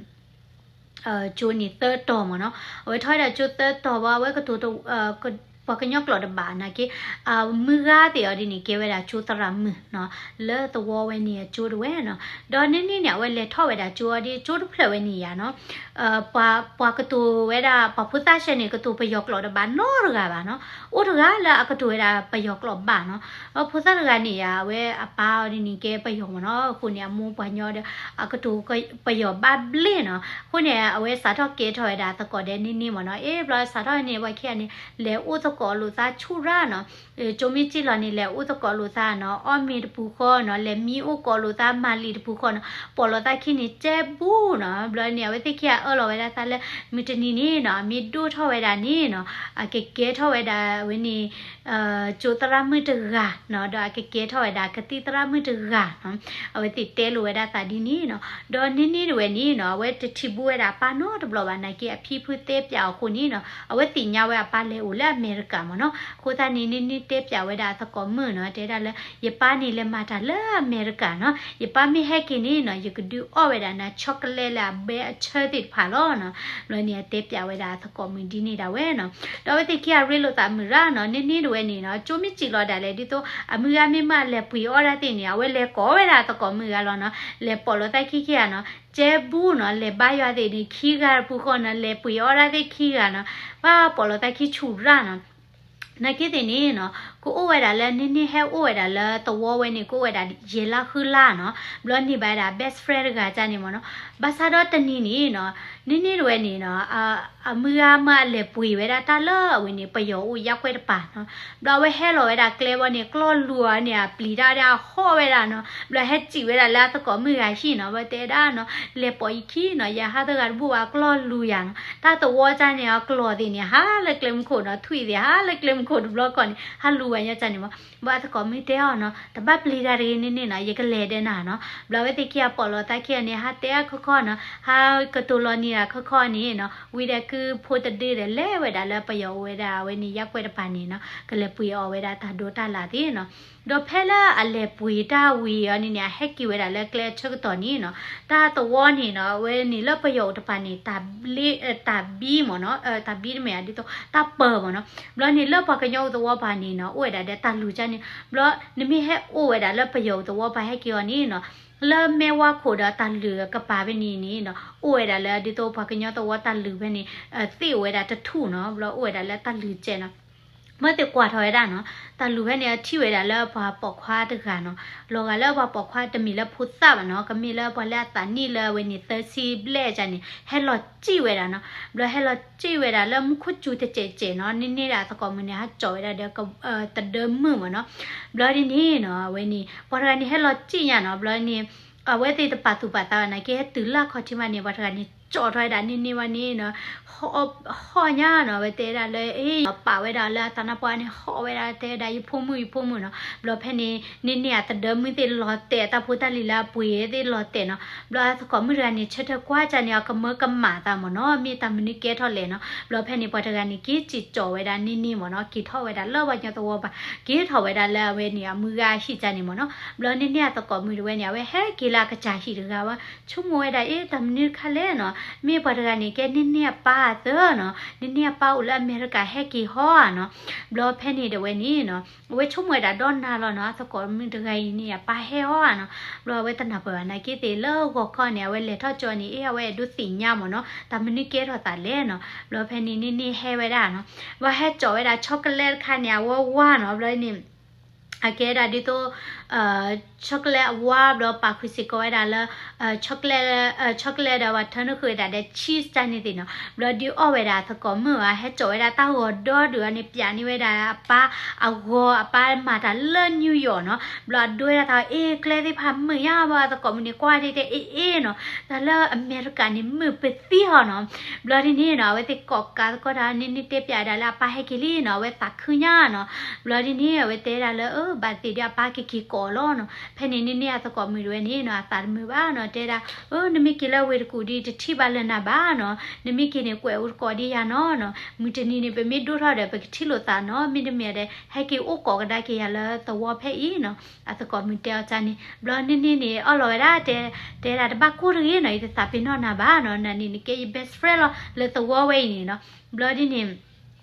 ကၠိန့ၣ်သၢတီၤမ့ၢ်နီၤ. အဝဲထီၣ်ဝဲဒၣ်ကၠိသၢတီၤဘၣ် အဝဲကတိၤ ပှၤကညီကျိာ်တဘၣ်နာ်က့ အမုၢ်ဂၤသ့ၣ်အီၤဒ်န့ၣ် ကဲဝဲဒၣ်ကၠိသရၣ်မုၣ်နီၤ လၢသဝီဝဲန့ၣ်အကၠိတဝဲနီၤ. ဒီးန့ၣ်န့ၣ်န့ၣ် အဝဲလဲၤထီၣ်ဝဲဒၣ်ကၠိအီၤဒ်ကၠိတဖျၢၣ်ဝဲန့ၣ်ယါနီၤ ပှၤ ပှၤကတိၤဝဲဒၣ် ပှၤဖိသၣ်ဆှၢန့ၣ် ကတိၤပယီၤကျိာ်တဘၣ်နီတဂၤဘၣ်နီၤ. အိၣ်တဂၤလၢအကတိၤဝဲဒၣ်ပယီၤကျိာ်ဘၣ်နီၤ. ဒီးဖိသၣ်တဂၤန့ၣ်ယါ အဝဲအပၢ်အီၤဒ်န့ၣ် ကဲပယီၤမ့ၢ်နီၤ. အဃိန့ၣ် အမိၢ်ပှၤကညီဒီး အကတိၤပယီၤဘၣ်ဘျ့နီၤ. အဃိန့ၣ် အဝဲစးထီၣ်ကဲထီၣ်ဝဲဒၣ်သကိးဒီးန့ၣ်န့ၣ်မ့ၢ်နီၤ. အ့ ဘျီစးထီၣ်န့ၣ် ပှၤခံဂၤန့ၣ် လဲၤအိၣ်သကိးလိာ်သးဆူၣ်ရၣ်နီၤ ကၠိမ့ၢ်စံၣ်လီၤန့ၣ် လဲၤအိၣ်သကိးလိာ်သးနီၤ အီၣ်မ့ၤတပူၤဃီနီၤ လဲၤမံအိၣ်ကိးလိာ်သး မၤလံာ်တပူၤဃီနီၤ ပိာ်လိာ်သးခံန့ၣ် ကဲဘူးနီၤ. ဘျီန့ၣ် အဝဲသ့ၣ်ခံဂၤအၢၣ်လီၤဝဲဒၣ်သးလၢ မုၢ်တနံၤန့ၣ်နီၤ မ့ၢ်ဒိၣ်ထီၣ်ဝဲဒၣ်န့ၣ်နီၤ အကကဲထီၣ်ဝဲဒၣ်ဝဲန့ၣ် ကၠိသရၣ်မုၣ်တဂၤနီၤ ဒီးအကကဲထီၣ်ဝဲဒၣ်ကသံၣ်သရၣ်မုၣ်တဂၤနီၤ. အဝဲသ့ၣ်တဲလိာ်ဝဲဒၣ်သးဒ်န့ၣ်နီၤ. ဒီးန့ၣ်န့ၣ်တဝဲန့ၣ်နီၤ အဝဲတထံၣ်ဘူးဝဲဒၣ်အပၢ်နီတဘျီဘၣ် နာ်က့အဖံဖုတဲပၠးအီၤအဃိန့ၣ်နီၤ အဝဲသ့ၣ်ညါဝဲအပၢ်လဲၤအိၣ်လၢအမဲရကၤမ့ၢ်နီၤ. အဃိသတးန့ၣ် န့ၣ်န့ၣ်တဲပၠးဝဲဒၣ်အသကိးမုၣ်နီၤ တဲဒၣ်လၢ ယပၢ်န့ၣ်လဲၤမၤတၢ်လၢအမဲရကၤနီၤ ယပၢ်မ့ၢ်ဟဲက့ၤန့ၣ်နီၤ ယကဒုးအီၣ်ဝဲဒၣ်နၤ chocolate လၢအဘဲအဆၢသ့ၣ်တဖၣ်လီၤနီၤ. ဘျီန့ၣ်အတဲပၠးဝဲဒၣ်အသကိးမုၣ်ဒ်န့ၣ်ဒၣ်ဝဲနီၤ. ဒီးအဝဲသ့ၣ်ခံဂၤရ့လိာ်သးမုာ်ရၣ်နီၤ န့ၣ်န့ၣ်တဝဲန့ၣ်နီၤ ကၠိမ့ၢ်စံၣ်လီၤဒၣ်လဲာ် ဒ်သိးအမုၢ်ဂၤမ့ၢ်မၤလဲၤပှ့ၤအီၣ်ဒၣ်သ့ၣ်န့ၣ် အဝဲလဲၤကိးဝဲဒၣ်အသကိးမုၣ်ဂၤလီၤနီၤ လဲၤပိာ်လိာ်သးခံခံဂၤနီၤ ကဲဘူးနီၤ လဲၤဘါယွၤသ့ၣ်န့ၣ် ခံဂၤတပူၤဃီနီၤ လဲၤပှ့ၤအီၣ်ဒၣ်သ့ၣ်ခံဂၤနီၤ ဘၣ်ပိာ်လိာ်သးခံဆူၣ်ရၣ်နီၤ. နာ်က့သ့ၣ်န့ၣ်နီၤ ကအိၣ်ဝဲဒၣ်လၢ န့ၣ်န့ၣ်ဟဲအိၣ်ဝဲဒၣ်လၢသဝီဝဲန့ၣ် ကအိၣ်ဝဲဒၣ်ယဲၢ်လါဃုလါနီၤ. ဘျီန့ၢ်ဘၣ်ဝဲဒၣ် best friend တဂၤန့ၣ်မ့ၢ်နီၤ. ဘၣ်ဆၣ်ဒီးတနံၤန့ၣ်နီၤ န့ၣ်န့ၣ်တဝဲန့ၣ်နီၤ အမုၢ်ဂၤမၤအလဲၤပှ့ၤဝဲဒၣ်တၢ်လၢအဝဲန့ၣ် ပယီၤအိၣ်ယၣ်ကွဲၢ်တပၤနီၤ. ဘျီအဝဲဟဲလီၤဝဲဒၣ်ကျဲဘီန့ၣ် ကျီၢ်လူၤအီၤန့ၣ် အပျံၤတၢ်ဒၣ်အဟီၣ်ဝဲဒၣ်နီၤ. ဘျီဟဲစံၣ်ဝဲဒၣ်လၢအသကိးမုၣ်ဂၤဟံၣ်နီၤ ဘျီတဲဒၣ်နီၤ လဲၤပိာ်ယခံနီၤ ယဟးသဂၤတဘူၣ်ဘၣ် ကျီၢ်လူၤယၤနီၤ. တၢ်သဝီတၢ်န့ၣ်အကျီၢ်သ့ၣ်န့ၣ် ဟးလၢကျဲမုၢ်ခိၣ်နီၤ ထွံၣ်သ့ၣ်ဟးလၢကျဲမုၢ်ခိၣ်တဘျီကီၢ်န့ၣ် ဟးလူၤဝဲညါန့ၣ်မ့ၢ် ဘၣ်အသကိးမုၣ်တဲအီၤနီၤ တဘၣ်ပျံၤတၢ်တဂ့ၤန့ၣ်န့ၣ်နီၤ ယကလဲၤဒီးနၤနီၤ. ဘျီအဝဲသ့ၣ်ခံဂၤပိာ်လိာ်သးခံဂၤန့ၣ် ဟးတဲအါခီခီနီၤ ဟးကတိၤလီၤန့ၢ်ဒၣ်ခီခီန့ၣ်နီၤ ဝံၤဒီးကုဖိတဒုဒီးလဲၤဝဲဒၣ်လၢပယီၤအိၣ်ဝဲဒၣ်အဝဲန့ၣ် ယၣ်ကွဲၢ်တပၤန့ၣ်နီၤ ကလဲၤပှ့ၤအီၣ်ဝဲဒၣ်တၢ်ဒိတၢ်လၣ်သ့ၣ်နီၤ. ဒီးဖဲလၢအလဲၤပှ့ၤတၢ်ဝံၤအီၤန့ၣ်န့ၣ် အဟဲက့ၤဝဲဒၣ်လၢကျဲအဆၢကတီၢ်န့ၣ်နီၤ တၢ်သဝီန့ၣ်နီၤ အဝဲန့ၣ်လၢပယီၤအိၣ်တပၤန့ၣ် တၢ်ဘံမ့ၢ်နီၤ တၢ်ဘံတမ့ၢ်ဧါ ဒ်သိးတၢ်ပၢၤမ့ၢ်နီၤ. ဘျီန့ၣ်လၢပှၤကညီအိၣ်သဝီပၤန့ၣ်နီၤ အိၣ်ဝဲဒၣ်ဒီးတၢ်လုၢ်ကန့ၣ် ဘျီနမ့ၢ်ဟဲအိၣ်ဝဲဒၣ်လၢပယီၤအိၣ်သဝီပၤဟဲက့ၤအီၤန့ၣ်နီၤ လၢမဲဝါခိၣ်ဒီးတၢ်လုၢ်ကပၤဖဲန့ၣ်န့ၣ်နီၤ အိၣ်ဝဲဒၣ်လၢဒ်သိးပှၤကညီသဝီတၢ်လုၢ်ဖဲန့ၣ် သ့ၣ်အိၣ်ဝဲဒၣ်တထူၣ်နီၤ ဘျီအိၣ်ဝဲဒၣ်လၢတၢ်လုၢ်ကဲနီၤ မ့ၢ်သ့ၣ်ကွၢ်ထီၣ်ဝဲဒၣ်နီၤ တၢ်လုၢ်ဖဲန့ၣ် အထံၣ်ဝဲဒၣ်လၢပှၤပိာ်ခွါတဂၤနီၤ လီၤဂာ်လၢပှၤပိာ်ခွါတမ့ၢ်လၢဖိသၣ်ဘၣ်နီၤ ကမ့ၢ်လၢပှၤလၢအသးနံၣ်လၢအဝဲန့ၣ်သၢဆံဘျဲၣ်ကန့ၣ် ဟဲလီၤစံၣ်ဝဲဒၣ်နီၤ ဘျီဟဲလီၤစံၣ်ဝဲဒၣ်လၢမူခိၣ်စူၤတစဲးစဲးနီၤ န့ၣ်န့ၣ်ဒၣ်အသကိးမုၣ်န့ၣ် ဟးကၠီၣ်ဝဲဒၣ်ဒီး တဒၢမုၣ်မ့ၢ်နီၤ ဘျီဒ်န့ၣ်နီၤ အဝဲန့ၣ် ပှၤတဂၤန့ၣ်ဟဲလီၤစံၣ်ညါနီၤ ဘျီန့ၣ် အဝဲသ့ၣ်တပာ်သူၣ်ပာ်သးဘၣ်နာ်က့ ဟဲတုၤလၢအခီၣ်ထံးမးန့ၣ် ပှၤတဂၤန့ၣ် ကၠီၣ်ထီၣ်ဝဲဒၣ်န့ၢ်န့ၢ်ဝဲန့ၣ်နီၤ, ဟီၣ်ညါနီၤ, အဝဲတဲဒၣ်လၢ အ့ ပာ်ဝဲဒၣ်လၢအသးနါပှၢ်န့ၣ် ဟီၣ်ဝဲဒၣ်တဲဝဲဒၣ် ယဖိမုၣ် ယဖိမုၣ်နီၤ. ဘျီဖဲန့ၣ် န့ၢ်န့ၢ်အသဒၢမုၣ်သ့ၣ်လီၤတဲာ် တၢ်ဖိတၢ်လံၤလၢအပှ့ၤသ့ၣ်လီၤတဲာ်နီၤ. ဘျီအသကိးမုၣ်တဂၤန့ၣ် ဆၢထၢၣ်ကွၢ်ကၢ်န့ၣ် အကမၢကမၣ်သးမ့ၢ်နီၤ, မ့ၢ်တၢ်မနုၤကဲထီၣ်လဲၣ်နီၤ. ဘျီဖဲန့ၣ် ပှၤတဂၤန့ၣ် က့ၤစံၣ်ကၠီၣ်ဝဲဒၣ်န့ၢ်န့ၢ်မ့ၢ်နီၤ, က့ၤထီၣ်ဝဲဒၣ်လၢပှၤကညီသဝီပူၤ, က့ၤထီၣ်ဝဲဒၣ်လၢအဝဲန့ၣ် အမုၢ်ဂၤအဟံၣ်ကၢ်န့ၣ်မ့ၢ်နီၤ. ဘျီန့ၢ်န့ၢ်အသကိးမုၣ်တဝဲန့ၣ် အဝဲဟဲက့ၤလၢအကစၢ်ဟံၣ်တဂၤဝဲ, ဆိကမိၣ်ဝဲဒၣ် အ့ တၢ်မနုၤတခါလဲၣ်နီၤ, မ့ၢ်ပှၤတဂၤန့ၣ် ကဲန့ၢ်န့ၢ်အပၢ်အသၢနီၤ, န့ၢ်န့ၢ်အပၢ်အိၣ်လၢအမဲရကၤ ဟဲက့ၤဟီဧါနီၤ. ဘျီဖဲန့ၣ်တဝဲန့ၣ်နီၤ အဝဲဆိကမိၣ်ဝဲဒၣ်ဒီနၤလီၤနီၤ, အသကိးမုၣ်တဂၤအံၤန့ၣ် အပၢ်ဟဲဟီဧါနီၤ. ဘျီအဝဲတနၢ်ပၢၢ်ဘၣ်နာ်က့သ့ၣ် လၢဂီၤခီန့ၣ် အဝဲလဲၤထီၣ်ကၠီန့ၣ် အ့ အဝဲအဲၣ်ဒိးသ့ၣ်ညါမ့ၢ်နီၤ, တၢ်မနုၤကဲထီၣ်သးလဲၣ်နီၤ. ဘျီဖဲန့ၣ်န့ၢ်န့ၢ်ဟဲဝဲဒၣ်နီၤ, ဘျီဟဲကၠီၣ်ဝဲဒၣ် chocolate တခါန့ၣ် အဝဲဝါနီၤ. ဘျီန့ၣ် အကဲဒၣ်ဒ်သိး chocolate အဝါ, ဘျီပာ်ဃုာ်စ့ၢ်ကီးဝဲဒၣ်လၢ chocolate, chocolate ဒီးပှၤထၢနုာ်ဃုာ်ဝဲဒၣ်ဒီး cheese တၢ်န့ၣ်သ့ၣ်နီၤ. ဘျီဒုးအီၣ်ဝဲဒၣ်အသကိးမုၣ်ဧါ, ဟဲကၠီၣ်ဝဲဒၣ်တၢ်ဂီၤဒီဒုးအီၤန့ၣ် ပျးန့ၢ်ဝဲဒၣ်အပၢ်အဂီၤ, အပၢ်မၤတၢ်လၢ New York နီၤ. ဘျီအဒိဝဲဒၣ်တၢ် အ့ ကျဲသ့ၣ်တဖၣ်မုာ်ညါဘၣ်, အသကိးမုၣ်န့ၣ် ကွၢ်ဒ်တဲ အ့ အ့နီၤ, တၢ်လၢအမဲရကၤန့ၣ် မုာ်ပသံဟီနီၤ. ဘျီဒ်န့ၣ်နီၤ အဝဲသ့ၣ်ကိးကးသကိးတၢ် န့ၢ်န့ၢ်တဲပျးဒၣ်လၢအပၢ်ဟဲက့ၤလံနီၤ, အဝဲသးခုညါနီၤ. ဘျီဒ်န့ၣ် အဝဲတဲဒၣ်လၢ အၢ ဘၣ်သ့ၣ်ဒီးအပၢ်ကက့ၤကိးလီၤနီၤ. ဖဲန့ၣ်န့ၢ်န့ၢ်အသကိးမုၣ်တဝဲန့ၣ်နီၤ အသးတမုာ်ဘၣ်နီၤ, တဲဒၣ် အၢ နမ့ၢ်က့ၤလၢဝ့ၢ်တကူၣ်ဒီး တထံၣ်ဘၣ်လၢနၤဘၣ်နီၤ, နမ့ၢ်က့ၤန့ၣ် ကွဲးအိၣ်သကိးဒ်ယၤနီၤနီၤ, မုၢ်တနံၤန့ၣ် ပမ့ၢ်ဒိၣ်ထီၣ်ဒီး ပကထံၣ်လိာ်သးနီၤ, မ့တမ့ၢ်ဒီး ဟဲက့ၤအိၣ်ကိးကဒါက့ၤယၤလၢသဝီဖဲအံၤနီၤ. အသကိးမုၣ်တဲအီၤတၢ်န့ၣ် ဘျီန့ၢ်န့ၢ်န့ၣ် အၢၣ်လီၤဝဲဒၣ် တဲ တဲဒၣ် တဘၣ်ကိၢ်တဂ့ၤနီၤ, ယတသးပ့ၤနီၣ်နၤဘၣ်နီၤ, နၤန့ၣ် နကဲယ best friend လီၤ လၢသဝီဝဲအံၤန့ၣ်နီၤ. ဘျီဒ်န့ၣ်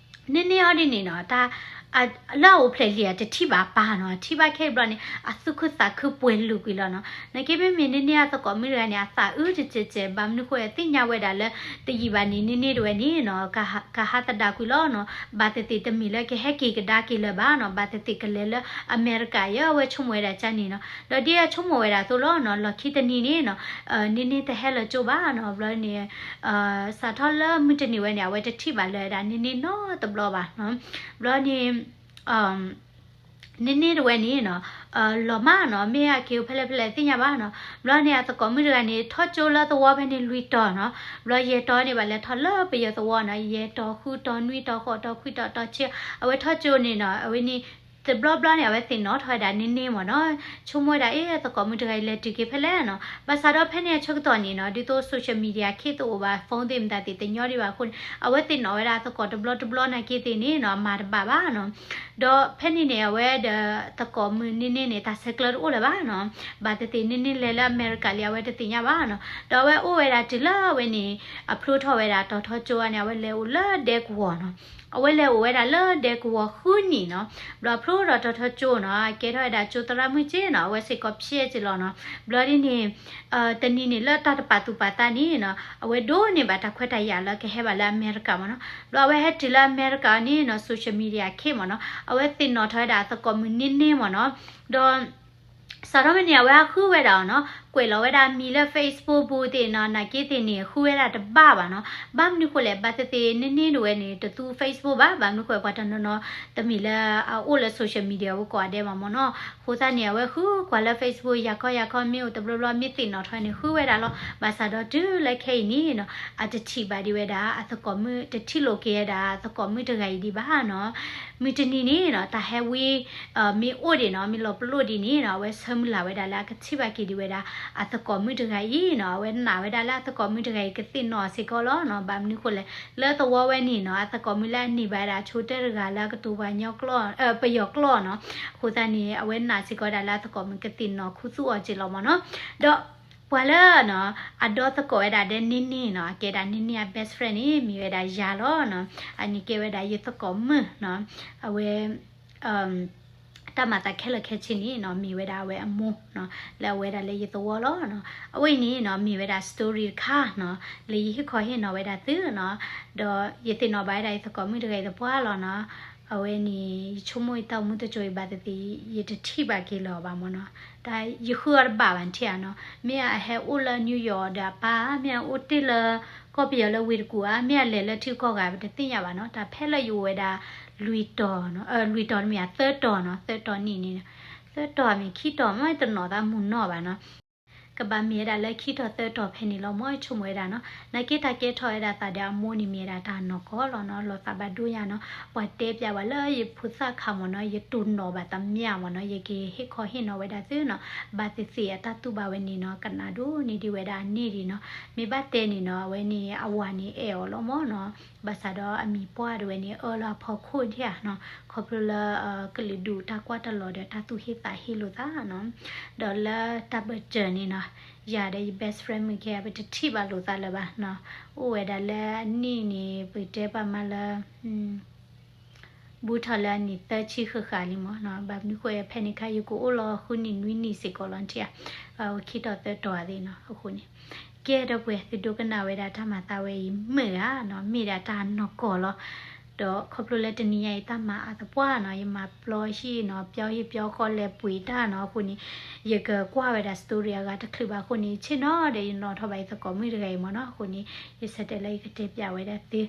န့ၢ်န့ၢ်အီၤဒ်န့ၣ်နီၤ တၢ် လၢအအိၣ်ဖျဲၣ်လံ အတထံၣ်ဘၣ်အပၢ်နီၤ, ထံၣ်ဘၣ်ခဲအံၤဘျီန့ၣ် အသူၣ်ခုသးခုပှဲၤလိာ်ကွံာ်လီၤနီၤ. နာ်က့မ့မ့ၢ်န့ၢ်န့ၢ်အသကိးမုၣ်တဂၤန့ၣ် အသးအုးတစဲးစဲး ဘၣ်မနုၤဃိသ့ၣ်ညါဝဲဒၣ်လၢ တယံာ်ဘၣ်န့ၣ် န့ၢ်န့ၢ်တဝဲန့ၣ်နီၤ ကဟးသဒၣ်ကွံာ်လီၤနီၤ, ဘၣ်သ့ၣ်သ့ၣ်တမ့ၢ်လၢကဟဲက့ၤကဒါက့ၤလၢၤဘၣ်နီၤ, ဘၣ်သ့ၣ်သ့ၣ်ကလဲၤလၢအမဲရကၤယဲ အဝဲဆိကမိၣ်ဝဲဒၣ်ကၢ်န့ၣ်နီၤ. ဒီးဒ်အဆိကမိၣ်ဝဲဒၣ်အသိးလီၤနီၤ, လီၢ်ခံတနံၤန့ၣ်နီၤ န့ၢ်န့ၢ်တဟဲလၢၤကၠိဘၣ်နီၤ, ဘျီန့ၣ် စးထီၣ်လၢမုၢ်တနံၤဝဲန့ၣ် အဝဲတထံၣ်ဘၣ်လၢၤဝဲဒၣ်န့ၢ်န့ၢ်နီတဘျီဘၣ်နီၤ. ဘျီန့ၣ် န့ၢ်န့ၢ်တဝဲန့ၣ်နီၤ လီၤမးနီၤ, မ့ၢ်အက့ၤအိၣ်ဖဲလဲၣ်ဖဲလဲၣ်သ့ၣ်ညါဘၣ်နီၤ. ဘျီန့ၣ် အသကိးမုၣ်တဂၤန့ၣ် ထီၣ်ကၠိလၢသဝီဖဲန့ၣ် လွံၢ်တီၤနီၤ. ဘျီယဲၢ်တီၤန့ၣ် ဘၣ်လဲၤထီၣ်လၢပယီၤသဝီနီၤ, ယဲၢ်တီၤ ဃုတီၤ နွံတီၤ ဃိးတီၤ ခွံတီၤ တီၤဆံ, အဝဲထီၣ်ကၠိန့ၣ်နီၤ အဝဲန့ၣ် တဘျီဘျီန့ၣ် အဝဲသ့ၣ်နီၣ်ထီၣ်ဝဲဒၣ်န့ၢ်န့ၢ်မ့ၢ်နီၤ, ဆိကမိၣ်ဝဲဒၣ် အ့ အသကိးမုၣ်တဂၤအံၤလဲၤတုၤက့ၤဖဲလဲၣ်နီၤ. ဘၣ်ဆၣ်ဒီးဖဲန့ၣ်အဆၢကတီၢ်န့ၣ်နီၤ ဒ်သိး social media ခ့တအိၣ်ဘၣ်, phone သ့ၣ်မတၤသ့ၣ်တညီဒံးဘၣ်အဃိန့ၣ် အဝဲသ့ၣ်နီၣ်ဝဲဒၣ်အသကိးတဘျီတဘျီနာ်က့သ့ၣ်န့ၣ်နီၤ အမၤတဘၣ်ဘၣ်နီၤ. ဒီးဖဲန့ၣ်န့ၣ် အဝဲဒီးသကိးမုၣ်န့ၢ်န့ၢ်န့ၣ် တၢ်ဆဲးကျၢတအိၣ်လၢၤဘၣ်နီၤ. ဘၣ်သ့ၣ်သ့ၣ်န့ၢ်န့ၢ်လဲၤလၢအမဲရကၤလံ အဝဲတသ့ၣ်ညါဘၣ်နီၤ. ဒီးအဝဲအိၣ်ဝဲဒၣ်တုၤလၢအဝဲန့ၣ် အဖျိထီၣ်ဝဲဒၣ်တီၤထီကၠိန့ၣ် အဝဲလဲၤအိၣ်လၢဒဲကဝီၤနီၤ. အဝဲလဲၤအိၣ်ဝဲဒၣ်လၢဒဲကဝီၤဃုနံၣ်နီၤ. ဘျီဖျိဒီးတီၤထီကၠိနီၤ ကဲထီၣ်ဝဲဒၣ်ကၠိသရၣ်မုၣ်က့နီၤ အဝဲစ့ၢ်ကီးဖျဲးက့လီၤနီၤ. ဘျီဒ်န့ၣ် တနံၤန့ၣ်လၢတၢ်တပာ်သူၣ်ပာ်သးန့ၣ်နီၤ အဝဲဒိးန့ၢ်ဘၣ်တၢ်ခွဲးတၢ်ယာ်လၢကဟဲဘၣ်လၢအမဲရကၤမ့ၢ်နီၤ. ဘျီအဝဲဟဲတုၤလၢအမဲရကၤန့ၣ်နီၤ social media ခ့မ့ၢ်နီၤ အဝဲသ့ၣ်နီၣ်ထီၣ်ဝဲဒၣ်အသကိးမုၣ်န့ၢ်န့ၢ်မ့ၢ်နီၤ. ဒီး စးထီၣ်ဝဲန့ၣ် အဝဲဟးဃုဝဲဒၣ်အီၤနီၤ ကွဲးလီၤဝဲဒၣ်မံၤလၢ Facebook ပူၤသ့ၣ်နီၤ နာ်က့သ့ၣ်န့ၣ် ဃုဝဲဒၣ်တဘၣ်ဘၣ်နီၤ. ဘၣ်မနုၤဃိလဲၣ် ဘၣ်သ့ၣ်သ့ၣ်န့ၢ်န့ၢ်တဝဲန့ၣ် တသူ Facebook ဘၣ်, ဘၣ်မနုၤဃိ ပှၤတနီၤနီၤ တမ့ၢ်လၢအအိၣ်လၢ social media ပူၤကိးဂၤဒဲးဘၣ်မ့ၢ်နီၤ. အဃိသတးန့ၣ် အဝဲဃုကွၢ်လၢ Facebook ယၤခီယၤခီ မ့ၢ်အိၣ်တဘျီဘျီ မ့ၢ်သ့ၣ်နီၣ်ထီၣ်န့ၣ် ဃုဝဲဒၣ်လီၤ. ဘၣ်ဆၣ်ဒီးတုၤလၢခဲအံၤန့ၣ်နီၤ အတထံၣ်ဘၣ်ဒံးဝဲဒၣ် အသကိးမုၣ် တထံၣ်လိာ်က့ၤဝဲဒၣ် အသကိးမုၣ်တဂၤအံၤဒံးဘၣ်နီၤ. မုၢ်တနံၤန့ၣ်နီၤ တၢ်ဟဲဝံ မ့ၢ်အိၣ်ဒံးနီၤ မ့ၢ်လီၤပလိာ်ဒံးန့ၣ်နီၤ အဝဲဆၢမုၢ်လၢ်ဝဲဒၣ်လၢအကထံၣ်ဘၣ်က့ၤဒံးဝဲဒၣ် အသကိးမုၣ်တဂၤအံၤနီၤ. အဝဲနာ်ဝဲဒၣ်လၢအသကိးမုၣ်တဂၤအံၤ ကသ့ၣ်နီၣ်စ့ၢ်ကီးလီၤနီၤ. ဘၣ်မနုၤဃိလဲၣ် လၢသဝီဝဲန့ၣ်နီၤ အသကိးမုၣ်လၢအန့ၢ်ဘၣ်ဝဲဒၣ် အဆိကတၢၢ်တဂၤလၢအကတိၤပှၤကညီကျိာ် ပယီၤကျိာ်နီၤ. အဃိသတးန့ၣ် အဝဲနာ်စ့ၢ်ကီးဝဲဒၣ်လၢအသကိးမုၣ်ကသ့ၣ်နီၣ်ခူသူၣ်အီၤက့ၤလီၤမ့ၢ်နီၤ. ဒီးပှၤလၢနီၤ အဒီသကိးဝဲဒၣ်ဒီးန့ၢ်န့ၢ်နီၤ အကဲဒၣ်န့ၢ်န့ၢ်အ best friend န့ၣ် မ့ၢ်ဝဲဒၣ်ယၤလီၤနီၤ. အန့ၣ်ကဲဝဲဒၣ်ယသကိးမုၣ်နီၤ. အဝဲ တၢ်မၤသးခဲလၢာ်ခဲဆ့န့ၣ်နီၤ မ့ၢ်ဝဲဒၣ်အဝဲအမိၢ်နီၤ လၢအဝဲဒၣ်လၢယသဝီလီၤနီၤ. အဝဲအံၤန့ၣ်နီၤ မ့ၢ်ဝဲဒၣ် story တခါနီၤ လၢယဟ့ၣ်ခီဟ့ၣ်နီၤဝဲဒၣ်သုနီၤ. ဒီးယသ့ၣ်နီၣ်ဘၣ်ဝဲဒၣ်ယသကိးမုၣ်တဂၤအံၤသပှၢ်လီၤနီၤ. အဝဲန့ၣ် ယဆိကမိၣ်ယတၢ်အိၣ်မူတစိၤအံၤဘၣ်သ့ၣ်သ့ၣ် ယတထံၣ်ဘၣ်က့ၤလၢၤဘၣ်မ့ၢ်နီၤ. တၢ်ယဃုအီၤတဘၣ်ဘၣ်ထံၣ်ဧါနီၤ. မ့ၢ်အဟဲအိၣ်လၢ New York ဒီးအပၢ်ဧါ, မ့ၢ်အအိၣ်တ့ၢ်လၢကီၢ်ပယီၤလၢဝ့ၢ်တကူၣ်ဧါ, မ့ၢ်အလဲၤလၢထံကီၢ်ဂၤ ပတသ့ၣ်ညါဘၣ်နီၤ. တၢ်ဖဲလၢယအိၣ်ဝဲဒၣ် လွံၢ်တီၤနီၤ, လွံၢ်တီၤတမ့ၢ်ဧါ သၢတီၤနီၤ, သၢတီၤန့ၣ်န့ၣ်, သၢတီၤမ့ၢ်ခံတီၤမ့ၢ်တနီၤသးမုၢ်နီၢ်ဘၣ်နီၤ. ကဘၣ်မ့ၢ်ဝဲဒၣ်လၢခံတီၤသၢတီၤဖဲန့ၣ်လီၤမၢ် ဆိကမိၣ်ဝဲဒၣ်နီၤ. နာ်က့တၢ်ကဲထီၣ်ဝဲဒၣ်သးဒီးအမိၢ်န့ၣ်မ့ၢ်ဝဲဒၣ်တၢ်နီၢ်ကီၢ်လီၤနီၤ. လီၤသးဘၣ်ဒိယါနီၤ. ပှၤတဲပၠးဝဲလၢယဖိသၣ်ခါမၢ်နီၤ, ယတိၢ်နီၣ်ဘၣ်သးမၠၣ်မၢ်နီၤ, ယကဟ့ၣ်ခီဟ့ၣ်နီၤဝဲဒၣ်သုနီၤ. ဘၣ်သ့ၣ်သ့ၣ်အတၢ်တူၢ်ဘၣ်ဝဲန့ၣ်နီၤ, ကနၣ်ဒိၣ်န့ၢ်ဒံးဝဲဒၣ်အန့ၣ်ဒံးနီၤ. မ့ၢ်ဘၣ်တဲန့ၣ်နီၤ, အဝဲန့ၣ်အဝၤန့ၣ်အဲၣ်အီၤလီၤမၢ်နီၤ. ဘၣ်ဆၣ်ဒီးအမံၤပှၢ်တဝဲန့ၣ် အၢလၢအဖီခိၣ်ဒံးဧါနီၤ, ခီဖျိလၢ ကလုာ်ဒူၣ်တၢ်ကွၢ်တလီၤဒီးတၢ်သူၣ်ဟ့သးဟ့လိာ်သးနီၤ. ဒီးလၢတၢ်ဘၢၣ်စၢၤန့ၣ်နီၤ, ယၤဒီးယ best friend မုၣ်ခဲ ပတထံၣ်ဘၣ်လိာ်သးလၢၤဘၣ်နီၤ. အိၣ်ဝဲဒၣ်လၢအနံၣ်န့ၣ် ပတဲပာ်မးလၢ ဘူးထီၣ်လၢအနံၣ်သၢဆံဃၣ်ဃၣ်လံမၢ်နီၤ. ဘၣ်မနုၤဃိဖဲန့ၣ်ခါ ယကအိၣ်လီၤဃုနံၣ်နွံနံၣ်စ့ၢ်ကီးလီၤထံဧါ, ဘၣ်အိၣ်ခံတီၤသၢတီၤသ့ၣ်နီၤ. အဃိန့ၣ် ကဲဒီပုၢ်ဝဲၢ် သုဒိကနၣ်ဝဲဒၣ်တၢ်မၤသးဝဲအံၤမုာ်ဧါနီၤ, မ့ၢ်ဒၣ်တၢ်နီၢ်ကီၢ်လီၤ. ဒီးခီဖျိလၢတနံၤညါအံၤတၢ်မၤအါသပှၢ်နီၤ, ယမၤပျီဟံၣ်နီၤ, ပျီဟံၣ်ပျီဃီလဲၤပှ့ၤတၢ်နီၤ. အဃိန့ၣ် ယကကွၢ်ဝဲဒၣ် story အဂၤတချုးဘၣ်အဃိန့ၣ် ဆ့ၣ်နီၤဒီးယနီၣ်ထီၣ်ဘၣ်ယသကိးမုၣ်တဂၤအံၤမၢ်နီၤ. အဃိန့ၣ် ယဆၢတဲာ်လၢယကတဲပၠးဝဲဒၣ်သု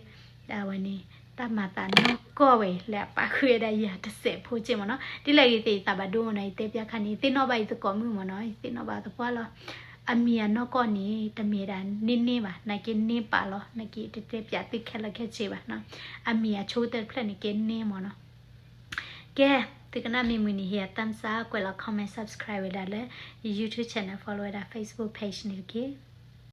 အဝဲန့ၣ် တၢ်မၤသးနီၢ်ကီၢ်ဝဲအံၤ လၢအပာ်ဃုာ်ဝဲဒၣ်ယၤတစဲးဖိစ့ၢ်မၢ်နီၤ. ဒ်လဲၣ်ဂ့ၤသ့ၣ်ယသးဘၣ်ဒိမၢ်နီၤ, ယတဲပၠးခါန့ၣ် ယသ့ၣ်နီၣ်ဘၣ်ယသကိးမုၣ်မၢ်နီၤ, ယသ့ၣ်နီၣ်ဘၣ်သပှၢ်လီၤ. အမံၤအနီၢ်ကီၢ်န့ၣ် တမ့ၢ်ဒၣ်န့ၢ်န့ၢ်ဘၣ်, နာ်က့န့ၢ်ပာ်လီၤ, နာ်က့တတဲပၠးသုခဲလၢာ်ခဲဆ့ဘၣ်နီၤ. အမံၤအဆိကတၢၢ်တဖျၢၣ်န့ၣ်က့န့ၢ်မၢ်နီၤ. ကဲ သုကနၣ်မ့ၢ်မုာ်န့ၣ် ဟ့ၣ်ယၤ thumbs up, ကွဲးလီၤ comment, subscribe ဝဲဒၣ်လၢ ယ YouTube channel, follow ဝဲဒၣ် Facebook page န့ၣ်တက့ၢ်.